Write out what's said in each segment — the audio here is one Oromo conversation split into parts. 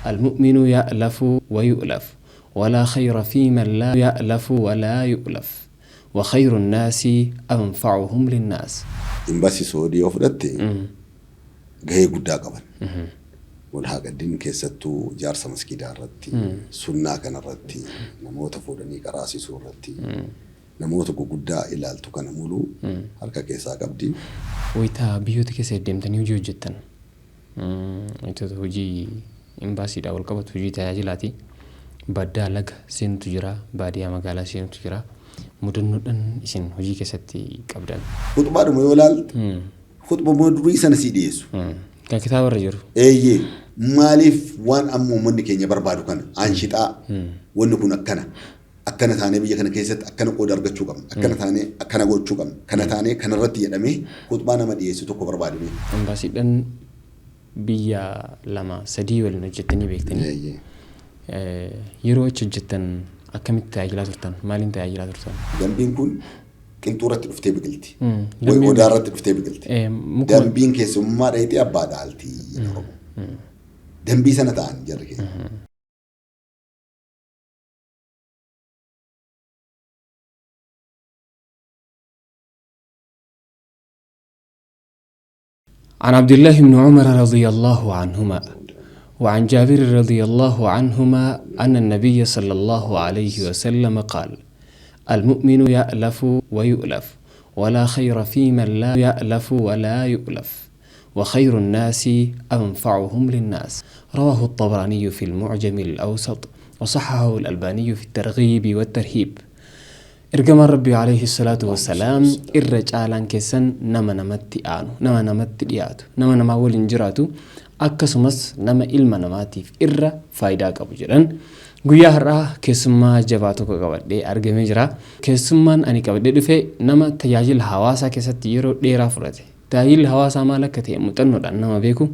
المؤمن يألف ويؤلف ولا خير في من لا يألف ولا يؤلف وخير الناس أنفعهم للناس. Imbaasii Soodii yoo fudhatte gahee guddaa qaban. Mulhaaqaddiin keessattuu ijaarsa maskiidaa irratti, sunnaa kanarratti, namoota fuudhanii qaraasisuu irratti, namoota guguddaa ilaaltu kana muluu harka keessaa qabdi. Wayitaa biyyoota keessa deddeemtanii hojii hojjettan, wantoota hojii imbaasiidhaan wal qabatu, hojii tajaajilaati. Baddaa laga seenutu jira, baadiyyaa magaalaa seenutu jira. Mudannoodhaan isin hojii keessatti qabdan. Khuxbaadhuma yoo ilaalte, khuxbuma durii sana sii dhiyeessu. Kan kitaaba irra jiru. Eeyyee, maaliif waan amma uummanni keenya barbaadu kana aanshixaa, wanni kun akkana akkana taanee biyya kana keessatti akkana qooda argachuu qabna, akkana taanee akkana gochuu qabna, kana taanee kanarratti jedhamee khuxbaa nama dhiyeessu tokko barbaadame. Imbaasiidhaan biyya lama sadii waliin hojjettanii beektanii. Eeyyee. Yeroo achi hojjettan akkamitti tajaajilaa turtan? Maaliin tajaajilaa turtan? Dambiin kun qilxuu irratti dhuftee biqilti. Wayi odaa irratti dhuftee biqilti. Mukuma Dambiin keessummaa dheeyxee abbaa dhaalti Oromoo. Dambii sana ta'an jarri keenya. عن عبد الله بن عمر رضي الله عنهما وعن جابر رضي الله عنهما أن النبي صلى الله عليه وسلم قال: المؤمن يألف ويؤلف ولا خير في من لا يألف ولا يؤلف وخير الناس أنفعهم للناس. رواه الطبراني في المعجم الأوسط وصححه الألباني في الترغيب والترهيب. Ergamaan Rabbii alayhi salaatu wassalaam, irra caalaan keessan nama namatti aanu, nama namatti dhiyaatu, nama namaa waliin jiraatu, akkasumas nama ilma namaatiif irra faayidaa qabu jedhan. Guyyaa har'aa keessummaa jabaa tokko qabadhee argamee jira. Keessummaan ani qabadhee dhufe nama tajaajila hawaasaa keessatti yeroo dheeraa fudhate. Tajaajilli hawaasaa maal akka ta'e muuxannoodhaan nama beeku,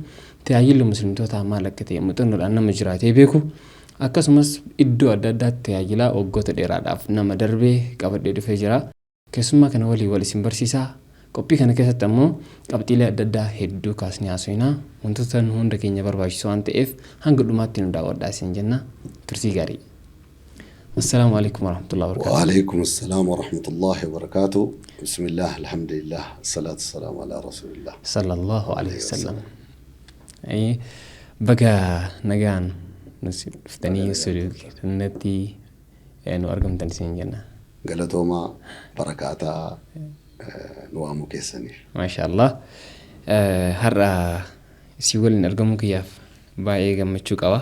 tajaajilli muslimtootaa maal akka ta'e muuxannoodhaan nama jiraatee beeku, akkasumas iddoo adda addaatti tajaajilaa waggoota dheeraadhaaf nama darbee qabadhee dhufee jira. Keessummaa kana walii wal isin barsiisaa. Qophii kana keessatti ammoo qabxiilee adda addaa hedduu kaasnee haasofnaa. Wantoota nu hunda keenya barbaachisu waan ta'eef hanga dhumaatti nu daawwadhaa isin jenna. Turtii gaarii. Assalaamu alaikum warahmatullahi wabarakatuh. وعليكم السلام ورحمة الله وبركاته. بسم الله، الحمد لله، الصلاة والسلام على رسول الله. Sallallahu alaihi wasallam. Baga nagaan nuti dhuftanii stuudiyoo nu argamtan isin jenna. Galatoomaa, barakaataa nu waamuu keessaniif. Maasha Allah. Har'a isin waliin argamuu kiyyaaf baay'ee gammachuu qaba.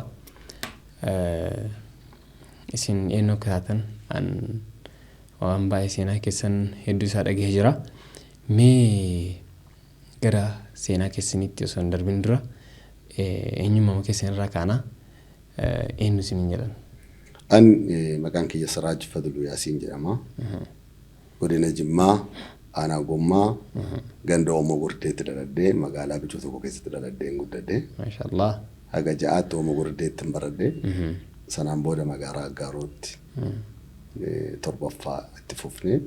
Isin eenyu akka taatan an waan baay'ee seenaa keessan hedduu isaa dhagahee jira. Mee gara seenaa keessanitti osoo hin darbin dura eenyummaa keessan irraa kaanaa, eenyu isiniin jedhan? An maqaan kiyya Siraaj Fadluu Yaasiin jedhama. Godina Jimmaa, aanaa Gommaa, ganda Oomoo Gurdeetti dhaladhee, magaalaa Bicuu tokko keessatti dhaladhee hin guddadhe. Maasha Allah. Haga ja'aatti Oomoo Gurdeetti hin baradhe. Sanaan booda magaalaa Aggaarootti torbaffaa itti fufne.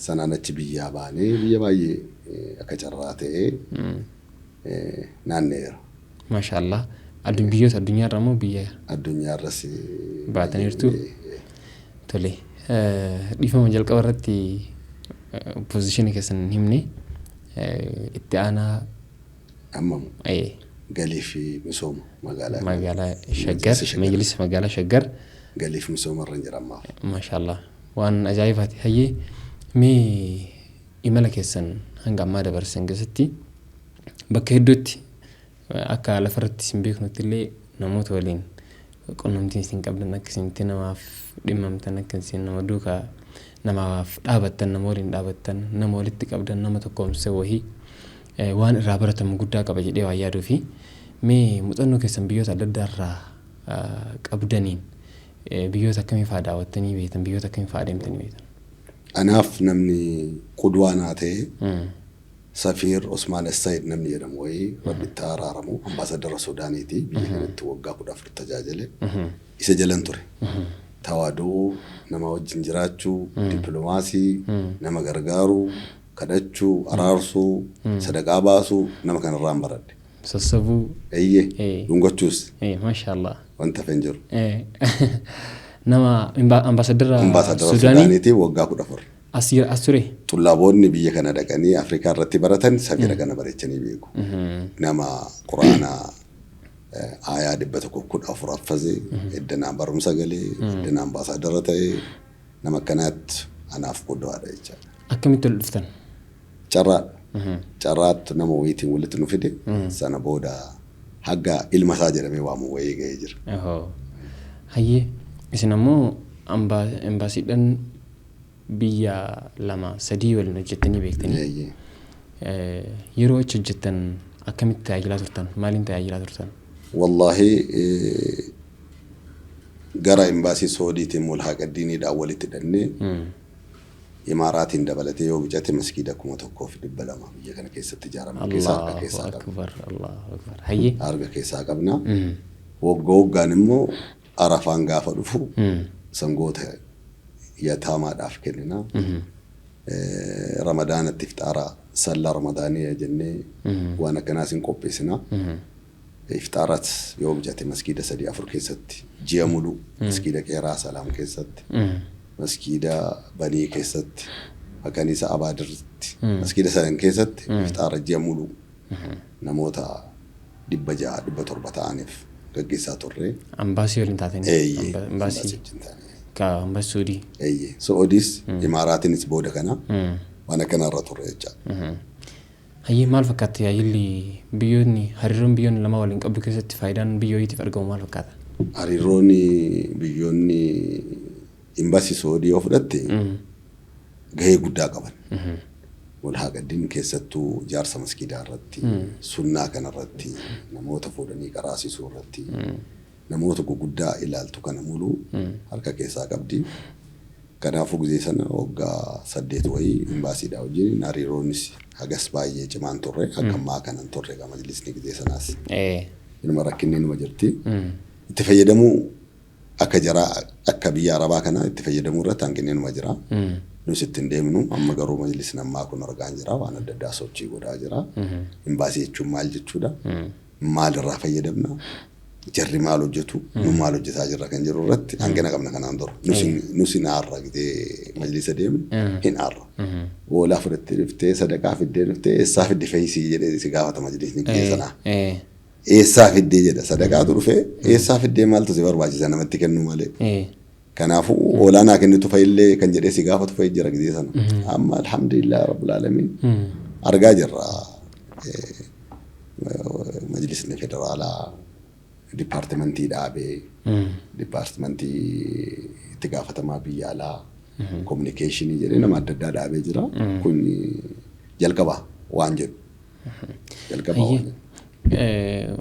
Sanaan achi biyyaa baanee biyya baay'ee akka carraa ta'ee naanneera. Maasha Allah. Biyyoota addunyaarra immoo biyya Addunyaarras baataniirtu. Tole. Dhiifama, jalqaba irratti position keessan hin himne, itti aanaa Ammamu galii fi misooma magaalaa magaalaa Shaggar, Majlisa magaalaa Shaggar. Galii fi misooma irra jira ammaaf. Maasha Allah. Waan ajaa'ibaati. Hayyee, mee imala keessan hanga ammaa dabarsan keessatti bakka hedduutti akka lafarratti isin beeknutti illee namoota waliin qunnamtiin isin qabdan, akka isinitti namaaf dhimmamtan, akka isin nama duukaa namaaf dhaabattan, nama waliin dhaabattan, nama walitti qabdan, nama tokkoomse wahii waan irraa baratamu guddaa qaba jedhee waan yaaduu fi mee muuxannoo keessan biyyoota adda addaa irraa qabdaniin biyyoota akkamii fa'aa daawwattanii beektan, biyyoota akkamii fa'aa deemtanii beektan? Anaaf namni qudwaa naa ta'e Safiir Osmaan Essayid namni jedhamu wayii, Rabbi itti araaramu, ambaasadara Suudaaniiti, biyya kanatti waggaa 14 tajaajile. Isa jalan ture. Tawaaduu, nama wajjin jiraachuu, dippiloomaasii, nama gargaaruu, kadhachuu, araarsuu, sadaqaa baasuu nama kanarraan baradhe. Sossobuu. Eeyyee. Dhungachuus. Maashaallah. Wanta hafe hin jiru. Nama ambaasadara Ambaasadara Sudaanii Sudaaniitii waggaa 14. As ture. Xullaaboonni biyya kana dhaqanii Afrikaa irratti baratan safiira kana bareechanii beeku. Nama Quraana aayaa 114 haffaze, eddanaan barumsa galee, eddanaan ambaasadara ta'e, nama akkanaatti anaaf qudwaadha jechaadha. Akkamitti ol dhuftan? Carraadha. Carraatti nama wayiitiin walitti nu fide, sana booda haga ilma isaa jedhamee waamu wayii ga'ee jira. Hayyee, isin ammoo embaasiidhaan biyya 2 3 waliin hojjettanii beektanii. Yeroo achi hojjettan akkamitti tajaajilaa turtan? Maaliin tajaajilaa turtan? Wallaahi, gara embaasii Soodiitiin Mulhaaqaddiiniidhaan walitti hidhannee, Imaaraatiin dabalatee yoo bicate maskiida 1200 biyya kana keessatti ijaaraman keessaa harka keessaa qabna. Akbar, Allahu Akbar. Hayyee. Harka keessaa qabna. Waggaa waggaan immoo Arafaan gaafa dhufu sangoota yataamaadhaaf kennina. Ramadaanatti ifxaara salla Ramadaanii jennee waan akkanaas hin qopheessina. Ifxaaras yoo bicate maskiida 3 4 keessatti ji'a mulu, maskiida Qeeraa Salaam keessatti, maskiida Banii keessatti, Makaniisa Abaadirtti, maskiida sadan keessatti ifxaara ji'a mulu namoota 600 700 ta'aniif gaggeessaa turre. Ambaasii waliin taatanii? Eeyyee. Ambaasii. Wajjin taane. Ka ambaasii Suudii. Eeyyee. Su'uudis Imaaraatiinis booda kana waan akkanarra turre jechaadha. Hayyee, maal fakkaata tajaajilli biyyoonni, hariiroon biyyoonni lama waliin qabdu keessatti faayidaan biyya wayiitiif argamu maal fakkaata? Hariiroon biyyoonni, imbaasii Su'uudii yoo fudhatte, gahee guddaa qaban. Mulhaaqaddiin keessattuu ijaarsa maskiidaa irratti, sunnaa kanarratti, namoota fuudhanii qaraasisuu irratti, namoota guguddaa ilaaltu kana muluu harka keessaa qabdi. Kanaafuu gizee sana waggaa 8 wayii imbaasiidhaa wajjin hariiroonis hagas baay'ee cimaan turre, akka ammaa kanan turre egaa majlisni gizee sanaas. Inuma rakkinni inuma jirti. Itti fayyadamuu akka jaraa, akka biyya Arabaa kana itti fayyadamuu irratti hanqinni inuma jira. Nus ittiin deemnu. Amma garuu majlisni ammaa kun argaan jira, waan adda addaa sochii godhaa jira. Imbaasii jechuun maal jechuudha? Maal irraa fayyadamna? Jarri maal hojjetu? Nu maal hojjetaa jirra kan jiru irratti hanqina qabna kanaan dura. Nus hin aarra, gitee majlisa deemnu hin aarra. Hoolaa fudhattee dhuftee, sadaqaa fiddee dhuftee, eessaa fidde fe'isii jedhee si gaafata majlisni gitee sanaa. Eessaa fiddee jedha, sadaqaatu dhufee, eessaa fiddee, maaltu si barbaachisa namatti kennuu malee. Kanaafuu hoolaa naa kennitu fa'illee kan jedhee si gaafatu fa'i jira gizee sana. Amma alhamdulillah rabbil alamin argaa jirra. Majlisni federaalaa dipaartimentii dhaabee, dipaartimentii itti gaafatamaa biyya alaa, kominikeeshinii jedhee nama adda addaa dhaabee jira. Kun jalqaba waan jedhu. Jalqaba waan jedhu.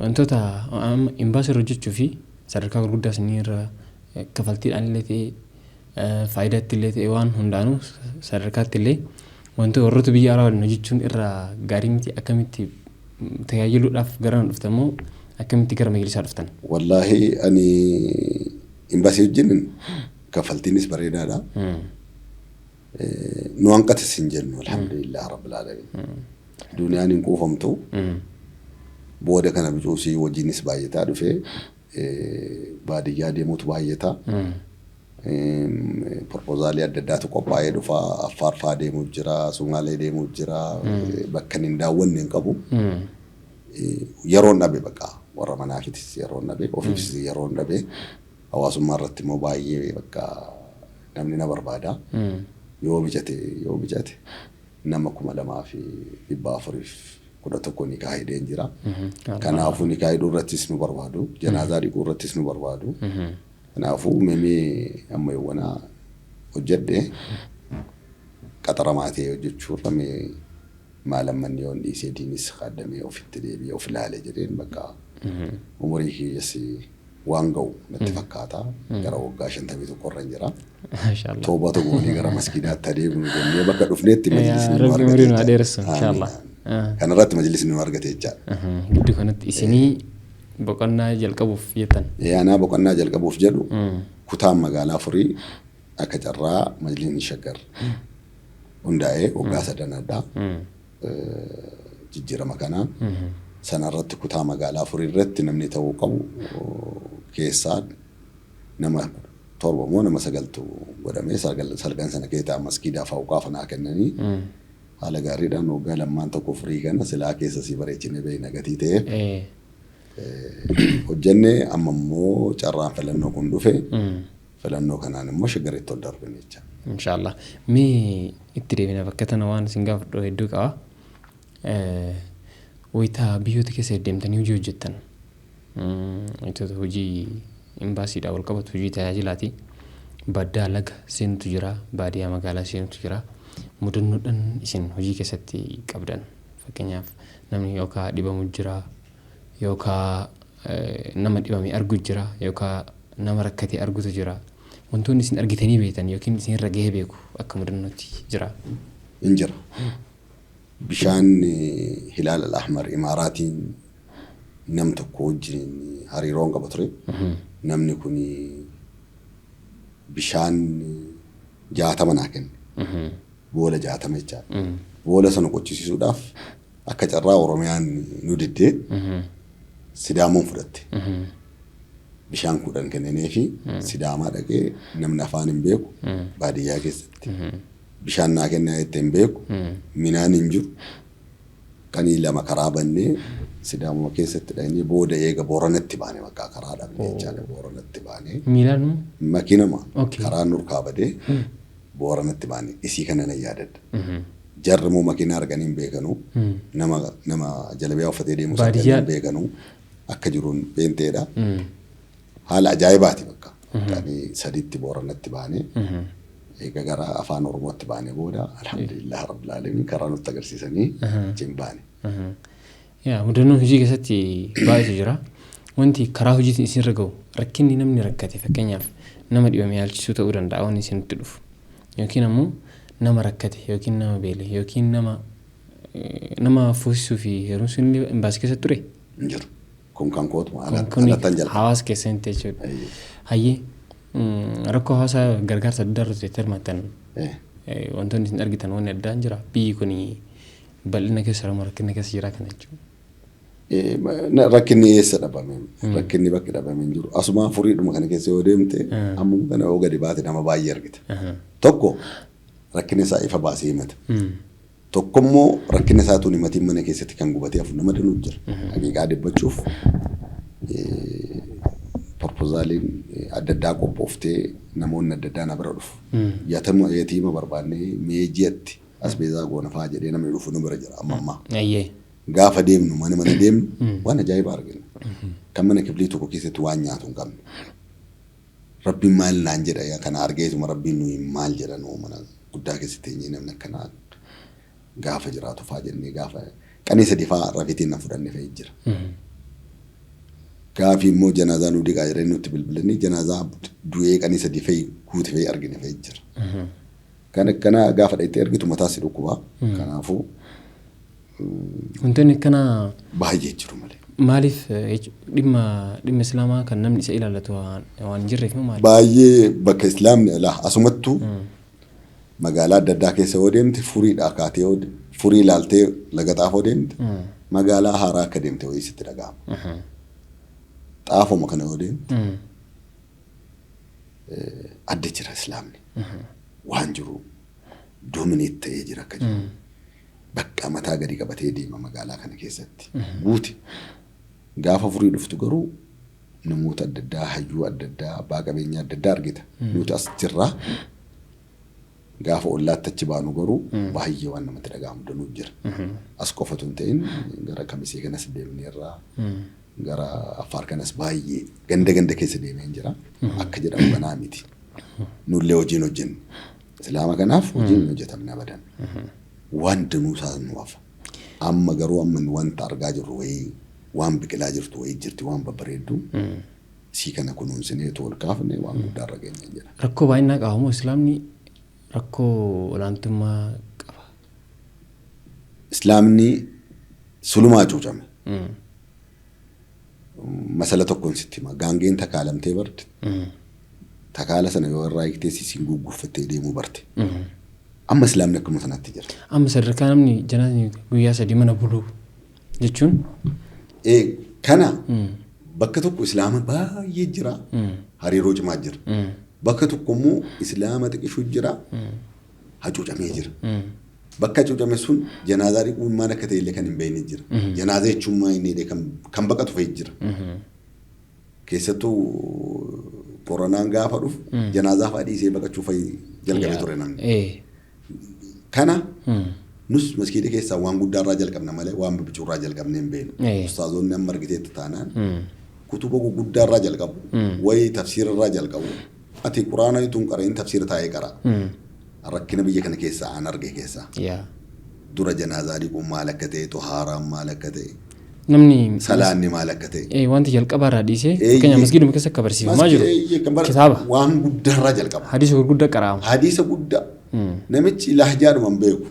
Wantoota amma imbaasii irra hojjechuu fi sadarkaa gurguddaa isinii irra kafaltiidhaan illee ta'e, faayidaatti illee ta'e, waan hundaanuu sadarkaatti illee, wantoota warroota biyya alaa waliin hojjechuun irra gaarii miti, akkamitti tajaajiluudhaaf gara nu dhuftan moo akkamitti gara majlisaa dhuftan? Wallaahi, ani imbaasii wajjin kaffaltiinis bareedaadha. Nu hanqatis hin jennu, alhamdulillah rabbil alamin. Duniyaan hin quufamtu. Booda kana bicuusii wajjinis baay'ataa dhufee, baadiyyaa deemuutu baay'ata. Proposaalii adda addaatu qophaa'ee dhufa. Affaar fa'aa deemuuf jira, Sumaalee deemuuf jira. Bakka hin daawwanne hin qabu. Yeroon dhabe, bakka warra manaafitis yeroon dhabe, ofiifis yeroon dhabe. Hawaasummaa irratti immoo baay'ee bakka namni na barbaada. Yoo bicate nama 2411 nikaa hidheen jira. Kanaafuu nikaa hidhuu irrattis nu barbaadu. Janaazaa dhiquu irrattis nu barbaadu. Kanaafuu memee amma yoowwanaa hojjedhe qaxaramaa ta'ee hojjechuurra mee maalammanni yoon dhiisee diinis kaddamee ofitti deebi'ee of ilaale jedheen, bakka umurii kiyyas waan ga'u natti fakkaata. Gara waggaa 51 irra jira. Maashaallah. Toobata goonee gara maskiidaatti adeemnu jennee bakka dhufneetti majlisni nu Rabbi argate umurii nu haa jechaadha. dheeressu inshaallah. Amiin. Kanarratti majlisni nu argate jechaadha. Gidduu kanatti isinii boqonnaa jalqabuuf jettan. Anaa boqonnaa jalqabuuf jedhu, kutaan magaalaa Furii akka carraa majlisni Shaggar hundaa'ee waggaa sadan addaa jijjiirama kanaan. Sanarratti kutaa magaalaa Furii irratti namni ta'uu qabu keessaa nama 7 moo nama 9tu godhamee salgan sana keessaa maskiidaa fa'aa qaafa naa kennanii haala gaariidhaan waggaa lammaan tokko Furii kana silaa keessa si bareechinee beekna gatii ta'eef hojjennee amma immoo carraan filannoo kun dhufe filannoo kanaan immoo Shaggaritti ol darbine jecha. Inshaallah. Mee itti deebina bakka tana waan isin gaafadhu hedduu qaba. Wayitaa biyyoota keessa deemtanii hojii hojjettan wantoota hojii imbaasiidhaan wal qabatu hojii tajaajilaati. Baddaa laga seenutu jira, baadiyyaa magaalaa seenutu jira. Mudannoodhaan isin hojii keessatti qabdan fakkeenyaaf namni yookaan dhibamu jira yookaan nama dhibame argu jira yookaan nama rakkate argutu jira. Wantoonni isin argitanii beektan yookiin isin irra gahee beeku akka mudannootti jira. Hin jira. Bishaan Hilaal Al-Ahmar Imaaraatiin nam tokko wajjin hariiroon qaba ture. Namni kun bishaan 60 naa kenne. Boola 60 jechaadha. Boola sana qochisiisuudhaaf akka carraa Oromiyaan nu diddee Sidaamoon fudhatte. Bishaan 10 kennanii fi Sidaamaa dhaqee namni afaan hin beeku baadiyyaa keessatti. Bishaan naa kennaa jettee hin beeku. Minaan hin jiru. Qanii 2 karaa bannee Sidaamuma keessatti dhaqnee booda eega Booranatti baane bakka karaa dhabne jechaadha. Booranatti baane. Miilaan moo? Makiinama karaa nurkaa badee Booranatti baane isii kana nan yaadadha. Jarri immoo makiinaa arganii hin beekanu. Nama jalabiyaa uffatee deemu arganii hin beekanu. Akka jiruun beenteedha. Haala ajaa'ibaati bakka. Qanii 3tti Booranatti baane. Eega gara afaan Oromootti baane booda alhamdulillah rabbil alamin karaa nutti agarsiisanii achiin baane. Yaa mudannoon hojii keessatti baay'eetu jira. Wanti karaa hojiitiin isinirra gahu rakkinni namni rakkate fakkeenyaaf nama dhibame yaalchisuu ta'uu danda'a wanni isinitti dhufu. Yookiin ammoo nama rakkate yookiin nama beele yookiin nama fuusisuu fi heerumsuun illee imbaasii keessatti ture. Hin jiru. Kun kan kootu Kun alattan jalqaba. Hawaasa keessatti jechuudha. Hayyee rakkoo hawaasaa gargaarsa adda addaa irratti hirmaattan wantoonni isin argitan wanni addaan jira. Biyyi kun bal'ina keessa jiru rakkina keessa jira kana jechuudha. Rakkinni eessa dhabame? Rakkinni bakki dhabame hin jiru. Asuma Furiidhuma kana keessa yoo deemte ammuma kana yoo gadi baate nama baay'ee argita. Tokko rakkina isaa ifa baasee himata. Tokko immoo rakkina isaa tun himatiin mana keessatti kan gubatee hafu nama danuu jira. Haqiiqaa dubbachuuf propozaaliin adda addaa qophooftee namoonni adda addaa na bira dhufu. Yatiima barbaannee mee ji'atti asbeezaa goona fa'aa jedhee namni dhufu nu bira jira amma ammaa. Gaafa deemnu mana mana deemnu waan ajaa'ibaa argina. Kan mana kiflii tokko keessatti waan nyaatu hin qabne. Rabbiin maal naan jedha kana argeetuma Rabbiin nuyi maal jedha nuu mana guddaa keessatti eenyee namni akkanaa gaafa jiraatu fa'aa jennee gaafa qanii 3 fa'aa rafiitiin na fudhanne fa'ii jira. Gaafii immoo janaazaa nu dhiqaa jedhanii nutti bilbilanii janaazaa du'ee qanii 3 fa'ii guute fa'ii argine fa'ii jira. Kan akkanaa gaafa dhaqxee argitu mataa si dhukkuba. Kanaafuu Wantoonni akkanaa baay'ee jiru malee. Maaliif dhimma Islaamaa kan namni isa ilaallatu waan hin jirreef moo maali? Baay'ee bakka Islaamni alaa asumattuu magaalaa adda addaa keessa yoo deemte Furiidhaa kaatee yoo Furii ilaaltee laga Xaafoo deemte magaalaa haaraa akka deemte wayii sitti dhaga'ama. Xaafoma kana yoo deemte adda jira Islaamni. Waan jiru doomineet ta'ee jira akka jiru. Bakka mataa gadi qabatee deema magaalaa kana keessatti. Guute. Gaafa Furii dhuftu garuu namoota adda addaa, hayyuu adda addaa, abbaa qabeenyaa adda addaa argita. Nuti as jirraa. Gaafa ollaatti achi baanu garuu baay'ee waan namatti dhaga'amu danuu jira. As qofatu hin ta'in gara Kamisee kanas deemneerraa. Gara Affaar kanas baay'ee ganda ganda keessa deemeen jira. Akka jedhamu kanaa miti. Nullee hojiin hojjenne. Islaama kanaaf hojiin hin hojjetamne abadan. Waan danuu isaa nu hafa. Amma garuu amma wanta argaa jirru wayii waan biqilaa jirtu wayii jirti waan babbareeddu. Isii kana kunuunsinee ol kaafne waan guddaa irra geenye jira. Rakkoo baay'inaa qaba moo Islaamni rakkoo olaantummaa qaba? Islaamni sulumaa cuucame. Masala tokkoon sitti hima. Gaangeen takaalamtee barte. Takaala sana yoo irraa hiiktee sisin gugguuffattee deemuu barte. Amma Islaamni akkuma sanatti jira. Amma sadarkaa namni janaasni guyyaa 3 mana buluu jechuun Kana bakka tokko islaama baay'ee jira. Hariiroo cimaa jira. Bakka tokko immoo islaama xiqqishuu jira. Hacuucamee jira. Bakka hacuucame sun janaazaa dhiquun maal akka ta'e illee kan hin beekne jira. Janaazaa jechuun maal inni illee kan baqatu fa'i jira. Keessattuu koronaan gaafa dhufu janaazaa fa'a dhiisee baqachuu fa'i jalqabee ture namni. Kana nus maskiida keessaa waan guddaarraa jalqabna malee waan bibicuurraa jalqabnee hin beeknu. Ustaazonni amma argiteetti taanaan kutuba guguddaarraa jalqabu, wayii tafsiirarraa jalqabu. Ati quraana utuu hin qara'in tafsiira taa'ee qara. Rakkina biyya kana keessaa an arge keessaa. Dura janaazaa dhiquun maal akka ta'e, xahaaraan maal akka ta'e, Namni salaanni maal akka ta'e. Wanti jalqabaarraa dhiisee fakkeenya masgiiduma keessa akka barsiifamaa jiru. Kitaaba. Waan guddaarraa jalqaba. Hadiisa gurguddaa qara'ama. Hadiisa guddaa. Namichi lahjaadhuma hin beeku.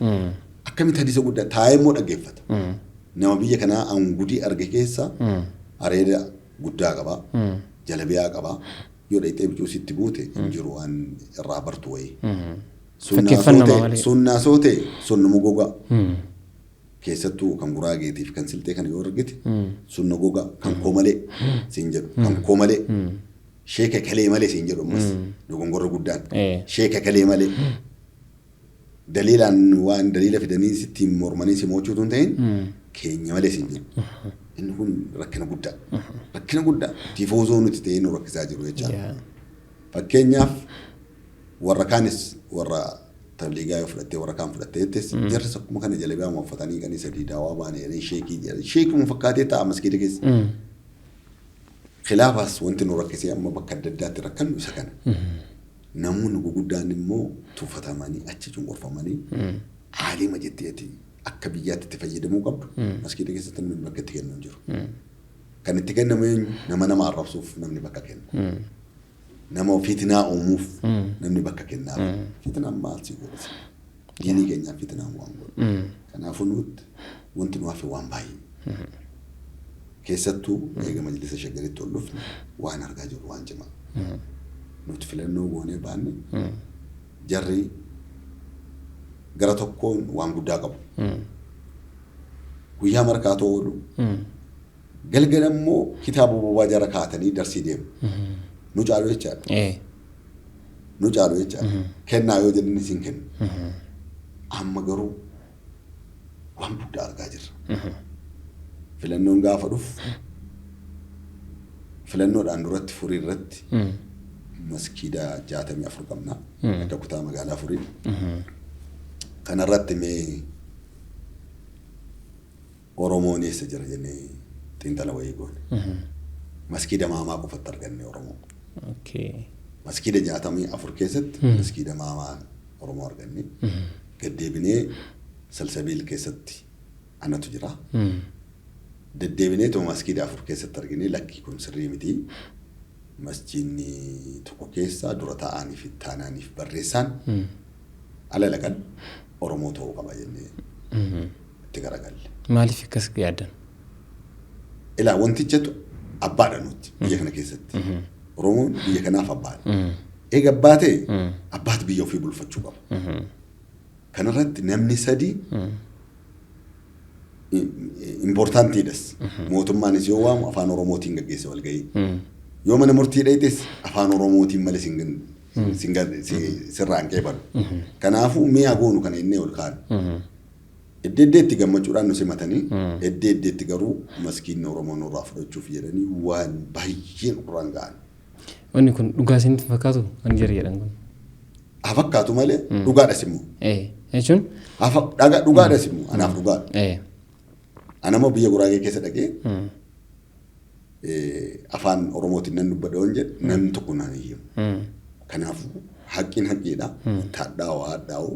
Akkamitti hadiisa guddaa taa'ee immoo dhaggeeffata. Nama biyya kanaa an gudii arge keessa areeda guddaa qaba. Jalabiyaa qaba. Yoo dhaqxee bicuu sitti buute hin jiru waan irraa bartu wayii. Fakkeeffannaa malee. Sunnaa soo ta'e sunnuma gogaa. Keessattuu kan guraageetiif kan silxee kana yoo argite sunna gogaa kan koo malee siin jedhu kan koo malee sheeka kalee malee siin jedhu ammas dogongorra guddaan sheeka kalee malee daliilaan waan daliila fidanii sittiin mormanii si mo'achuu tun ta'in keenya malee siin jedhu. Inni kun rakkina guddaa. Rakkina guddaa tifoozoo nuti ta'ee nu rakkisaa jiru jechaadha. Fakkeenyaaf warra kaanis warra tabliigaa yoo fudhattee warra kaan fudhattee jettes jarris akkuma kana jalabiyaa uffatanii qanii sadii daawaa baane jedhanii sheekii jedhanii sheekuma fakkaatee ta'a maskiida keessa. Khilaafaas wanti nu rakkisee amma bakka adda addaatti rakkannu isa kana. Namoonni guguddaan immoo tuffatamanii achi cunqurfamanii aalima jettee akka biyyaatti itti fayyadamuu qabdu maskiida keessatti namni bakka itti kennu hin jiru. Kan itti kennamu eenyu nama nama arrabsuuf namni bakka kenna. Nama fitinaa uumuuf namni bakka kennaaf. Fitinaan maal si godha? Diinii keenyaaf fitinaan waan godha. Kanaafuu nuti wanti nu hafe waan baay'ee. Keessattuu eega majlisa shaggaritti ol dhufne waan argaa jirru waan cimaa. Nuti filannoo goonee baanne jarri gara tokkoon waan guddaa qabu. Guyyaa markaatoo oolu. Galgala immoo kitaaba bobaa jara kaatanii darsii deemu. Nu caalu jechaadha. Nu caalu jechaadha. Kennaa yoo jedhan isin kennu. Amma garuu waan guddaa argaa jirra. Filannoon gaafa dhufu filannoodhaan duratti furii irratti maskiida 64 qabna. Akka kutaa magaalaa furii. Kanarratti mee Oromoon eessa jira jennee xiinxala wayii goone. Maskiida maamaa qofatti arganne Oromoo. Maskiida 64 keessatti maskiida maamaa Oromoo arganne. Gaddeebinee Salsabiil keessatti anatu jira. Deddeebinee tuma maskiida 4 keessatti argine lakki kun sirrii miti. Masjiidni tokko keessa dura taa'anii fi taanaaniif barreessaan ala laqan Oromoo ta'uu qaba jennee itti garagalle. Maaliif akkas yaaddan? Ilaa wantichatu abbaadha nuti biyya kana keessatti. Oromoon biyya kanaaf abbaadha. Eega abbaa ta'e abbaatu biyya ofii bulfachuu qaba. Kanarratti namni sadii importantiidhas. Mootummaanis yoo waamu afaan Oromootiin gaggeessa walgahii. Yoo mana murtii dhayxes afaan Oromootiin malee sirraa hin qeebalu. Kanaafuu mi'a goonu kana inni ol kaa'an. Iddoo iddeetti gammachuudhaan nu simatanii iddoo iddeetti garuu maskiinni Oromoo nurraa fudhachuuf jedhanii waan baay'ee nurraan ga'an. Wanni kun dhugaa isinitti fakkaatu kan jarri jedhan kun? Haa fakkaatu malee dhugaadhas immoo. Jechuun? Dhugaadhas immoo anaaf dhugaadha. Anammoo biyya Guraagee keessa dhaqee afaan Oromootiin nan dubbadha waan jedhe namni tokko naan hiyyamu. Kanaafuu haqqiin haqqiidha. Itti hadhaa'u haa hadhaa'u.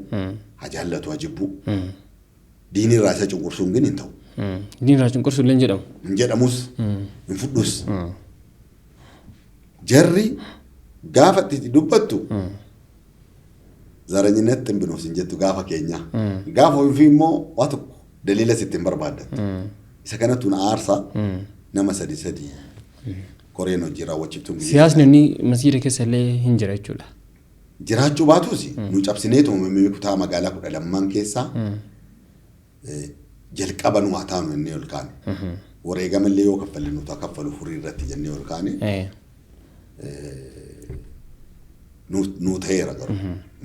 Haa jaallatu haa jibbu. Diinii irraa isa cunqursuun gin hin ta'u. Diinii irraa cunqursuun illee hin jedhamu. Hin jedhamus. Hin fudhus. Jarri gaafa itti dubbattu zaranyinatti hin binuuf sin jettu gaafa keenya. Gaafa ofii immoo waa tokko daliila sitti hin barbaaddattu. Isa kanatu na aarsa nama sadi sadi koreen hojii raawwachiiftuun. Siyaasni inni masjiida keessa illee hin jira jechuudha. Jiraachuu baatus nu cabsineetuma mimmi kutaa magaalaa 12 keessaa jalqaba nu haa taanu inni ol kaane. Wareegamallee yoo kaffalle nuti haa kaffalu furii irratti jennee ol kaane nuu ta'eera garuu.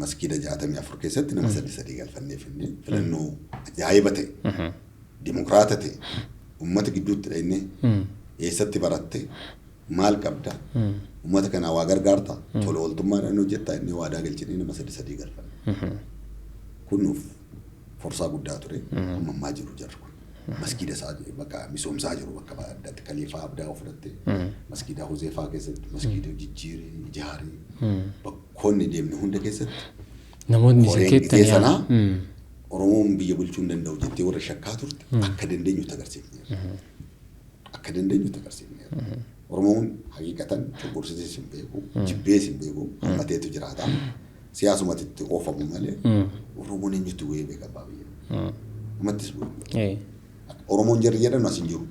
Maskiida 64 keessatti nama sadi sadii galfannee finne filannoo ajaa'iba ta'e, dimokiraata ta'e, uummata gidduutti dhaqnee eessatti baratte, maal qabda, uummata kanaa waa gargaarta, tola ooltummaadhaan hojjettaa inni waadaa galchinee nama sadi sadii galfanne. Kun nuuf forsaa guddaa ture. Amma ammaa jiru jarri kun. Maskiida isaa bakka misoomsaa jiru bakka addaatti Kaliifaa Abdaa fudhatte, maskiida Huzeefaa keessatti maskiida jijjiiree ijaaree bakkoonni deemne hunda keessatti Namoonni isin koreen keettan gizee yaa. sanaa Oromoon biyya bulchuu hin danda'u jettee warra shakkaa turte akka dandeenyutti agarsiifneerra. Akka dandeenyutti agarsiifneerra. Oromoon haqiiqatan cunqursitees hin beeku, jibbees hin beeku, hammateetu jiraata. Siyaasumatti itti oofamu malee Oromoon eenyutti bu'ee beeka abbaa biyya. Namatti bu'ee. Oromoon jarri jedhan as hin jiru.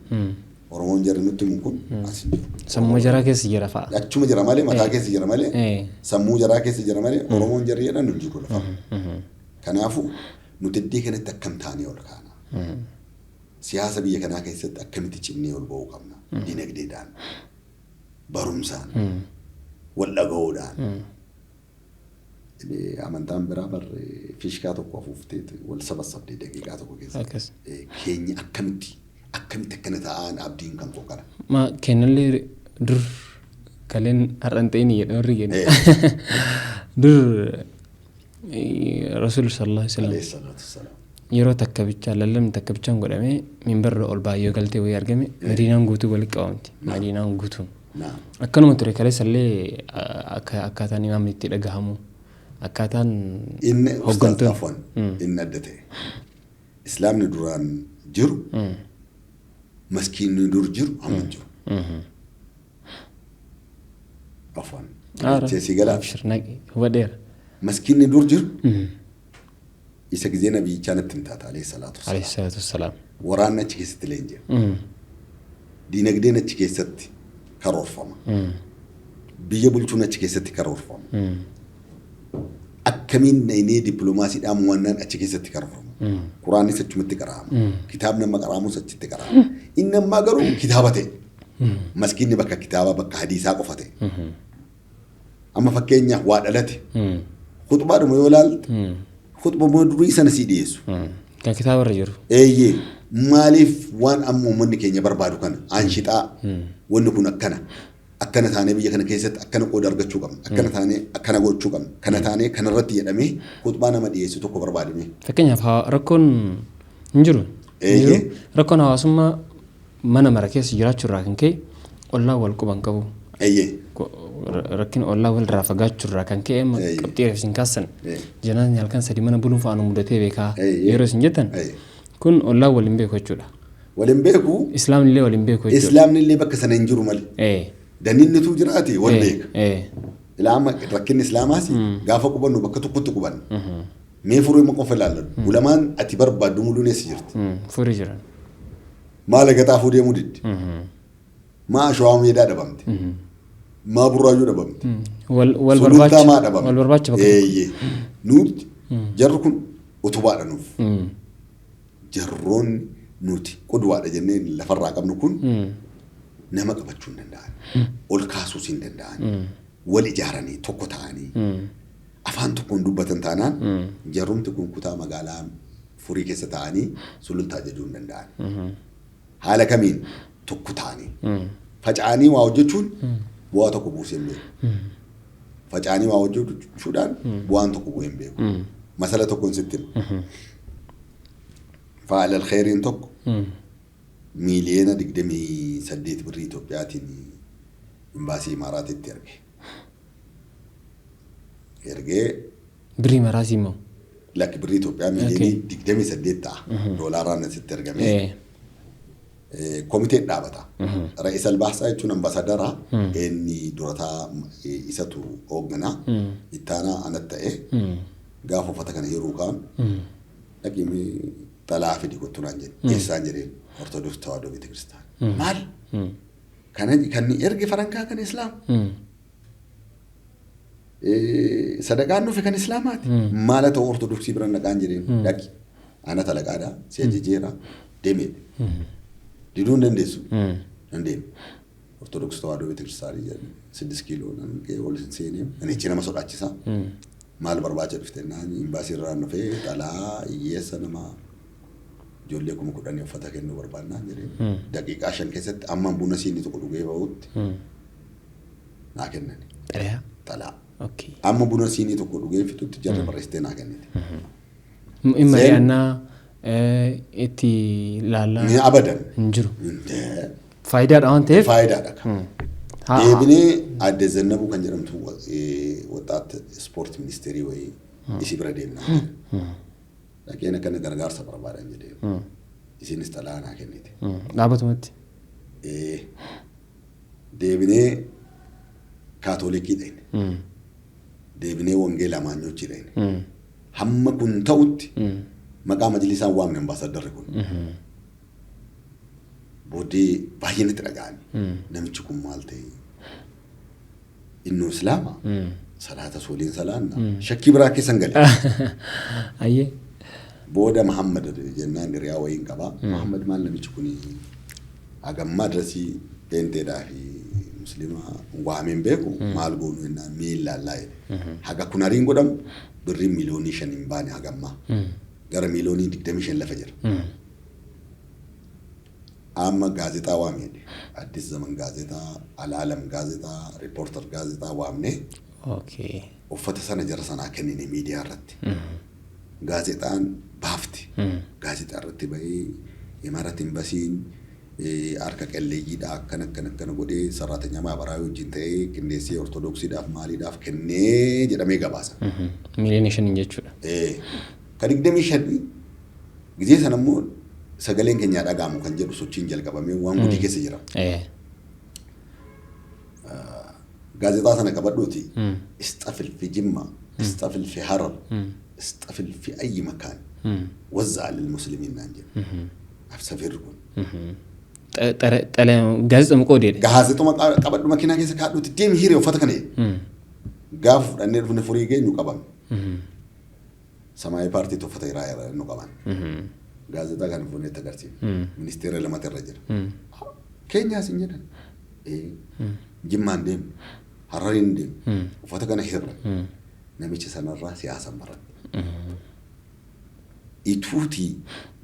Oromoon jarri nutti himu kun as hin jiru. Sammuu jaraa keessa jira fa'a. Achuma jira malee, mataa keessa jira malee, sammuu jaraa keessa jira malee Oromoon jarri jedhan hin jiru lafa. Kanaafuu nuti iddoo kanatti akkam taanee ol kaana? Siyaasa biyya kanaa keessatti akkamitti cimnee ol ba'uu qabna? Dinagdeedhaan, barumsaan, wal dhaga'uudhaan. Amantaan biraa barre fiishkaa tokko afuuftee wal sabassabdee daqiiqaa tokko keessatti. Keenya akkamitti akkamitti akkana ta'an abdiin kan koo kana. Ma kennallee dur kaleen har'an ta'in jedhu warri kennu. Dur Rasuul sallallahu alaihi wasallam yeroo takka bichaa lallabni takka bichaan godhamee minbarra ol baay'ee galtee wayii argame Madiinaan guutuu walitti qabamti. Madiinaan guutuun. Akkanuma ture kaleessallee akkaataan imaamni itti dhagahamu akkaataan Inni ustaaz afwan inni adda ta'e. Islaamni duraan jiru, maskiinni dur jiru amma hin jiru. Afwan. Cheesii galaa. Hubadheera. Maskiinni dur jiru isa gizee nabiyyichaa natti himtaata alayhi salaatu wassalaam. Alayhi salaatu wassalaam. Waraanni achi keessatti leenji'a. Diinagdeen achi keessatti karoorfama. Biyya bulchuun achi keessatti karoorfama. Akkamiin dhaynee dippiloomaasiidhaan mo'annaan achi keessatti karoorfama. Quraannis achumatti qara'ama. Kitaabni amma qara'amus achitti qara'ama. Inni ammaa garuu kitaaba ta'e. Maskiinni bakka kitaabaa bakka hadiisaa qofa ta'e. Amma fakkeenyaaf waa dhalate. Khuxbaadhuma yoo ilaalte khuxbuma durii sana sii dhiyeessu. Kan kitaaba irra jiru. Eeyyee, maaliif waan amma uummanni keenya barbaadu kana aanshixaa wanni kun akkana akkana taanee biyya kana keessatti akkana qooda argachuu qabna, akkana taanee akkana gochuu qabna, kana taanee kanarratti jedhamee khuxbaa nama dhiyeessu tokko barbaadime. Fakkeenyaaf rakkoon hin jiru. Rakkoon hawaasummaa mana mara keessa jiraachuu irraa kan ka'e ollaa wal quban qabu. Rakkina ollaa walirraa fagaachuu irraa kan ka'e amma qabxii reef isin kaassan janaasni halkan sadii mana buluun fa'aa nu mudatee beekaa yeroo isin jettan kun ollaa wal hin beeku jechuudha. Wal hin beeku. Islaamni illee wal hin beeku jechuudha. Islaamni illee bakka sana hin jiru malee. Daninnitu jiraate wal beeka. Ilaa amma rakkinni Islaamaas gaafa qubannu bakka tokkotti qubanna. Mee furii qofa ilaalladhu. Ulamaan ati barbaaddu muluun eessa jirti? Furii jiran. Maal gaxaafuu deemuu diddi? Maa Shawaa Meedaa dhabamte? Maa Burraayyuu dhabamte? Wal Sulultaa maa dhabamte? Wal barbaacha bakka Eeyyee. Nuti jarri kun utubaadha nuuf. Jarroonni nuti qudwaadha jennee lafarraa qabnu kun nama qabachuu hin danda'an. Ol kaasuus hin danda'an. Wal ijaaranii tokko ta'anii afaan tokkoon dubbatan taanaan jarrumti kun kutaa magaalaa furii keessa ta'anii sulultaa jajuu hin danda'an. Haala kamiin tokko ta'anii faca'anii waa hojjechuun bu'aa tokko buusee hin beeku. Faca'anii waa hojjechuudhaan bu'aan tokko bu'ee hin beeku. Masala tokkoon sitti hima. Fa'aal al-khayriin tokko miiliyoona 28 birrii Itoophiyaatiin imbaasii Imaaraatitti erge. Ergee Birrii Imaaraatii immoo? Lakki, birrii Itoophiyaa miiliyoonii 28 ta'a. Doolaaraan asitti ergame. Komiteen dhaabata. Ra'is Albaasaa jechuun ambaasaadara inni durataa isatu hoogganaa. Ittaanaa anatti ta'e gaafa uffata kana yeroo kaan dhaqii xalaa fidi kottu naan jedhe. Eessaan jedheen? Ortodoks Tawaahidoo Beetekiristaana. Maal? Kana kan erge farankaa kan Islaam. Sadaqaan dhufe kan Islaamaati. Maala ta'u Ortodoksii bira naqaan jedheen, dhaqi. Ana talaqaadha si ajajeera deemee. Diduu hin dandeessu. Nan deeme. Ortodoksii Tawaahidoo Beetekiristaanii jedhan 6 kiiloo nan ga'e ol seenee namichi nama sodaachisa. Maal barbaacha dhufte naan imbaasii irraa dhufee xalaa hiyyeessa nama ijoollee 10,000 uffata kennuu barbaannaan jedhee daqiiqaa 5 keessatti amma buna siinii tokko dhugee bahutti naa kennan. Xalayaa. Xalaa. Okay. Amma buna siinii tokko dhugee fixutti jarri barreessitee naa kennite. Inni mari'annaa itti ilaallaa Ni abadan. hin jiru. Faayidaadha waan ta'eef. Faayidaadha. Deebinee Aadde Zannabuu kan jedhamtu waxaat ispoortii ministeerii wayii isii bira deemna. Dhaqeen akkana gargaarsa barbaadan jedhee. Isinis xalaa naa kennite. Dhaabatumatti. Deebinee kaatolikii dhaqne. Deebinee wangeela amaanyochii dhaqne. Hamma kun ta'utti maqaa majlisaan waamne ambaasaddarri kun. Booddee baay'ee natti dhaga'ame. Namichi kun maal ta'e? Innuu Islaama. Salaata waliin salaanna. Shakkii biraa keessa hin galle. Ayyee. Booda Muhammad jennaan hiriyaa wayiin qaba. Muhammad maal namichi kun hagammaa dirasii peenteedhaa fi musliima waameen beeku maal goonu jennaan mee ilaallaa jedhe. Haga kun hariin godhamu birriin miliyoonii 5 hin baane hagammaa. Gara miliyoonii 25 lafa jira. Amma gaazexaa waamne Addis Zaman gaazexaa, Alaalam gaazexaa, Riippoortar gaazexaa waamne. Uffata sana jara sanaa kennine miidiyaa irratti. Gaazexaan baafti. Gaazexaa irratti bahee Imarat Imbasiin harka qalleeyyiidha akkana akkana akkana godhee saraatanyaa maabaraa wajjin ta'ee qindeessee ortodoksiidhaaf maaliidhaaf kennee jedhamee gabaasa. Miliyoona 5 jechuudha. Ka 25 gizee sana immoo sagaleen keenyaa dhaga'amu kan jedhu sochiin jalqabamee waan gudii keessa jira. Gaazexaa sana qabadhuuti. Isxafil fi Jimma, isxafil fi Harar, isxafil fi ayyi makaan wazzaa lil muslimiin naan jedhu. Safiirri kun. Gaazexuma qoodeedha. Gaazexuma qabadhu makiinaa keessa kaadhuuti deemi hiree uffata kana jedhe. Gaafa fudhannee dhufne furii geenyu qabame. Samaayii paartiitu uffata hiraa nu qaban. Gaazexaa kana fuunee itti agarsiifne. Ministeera lamatu irra jira. Keenyaas hin jedhan. Jimmaan deemne. Harariin deemne. Uffata kana hirra. Namicha sanarraa siyaasan baradhe. Ituutii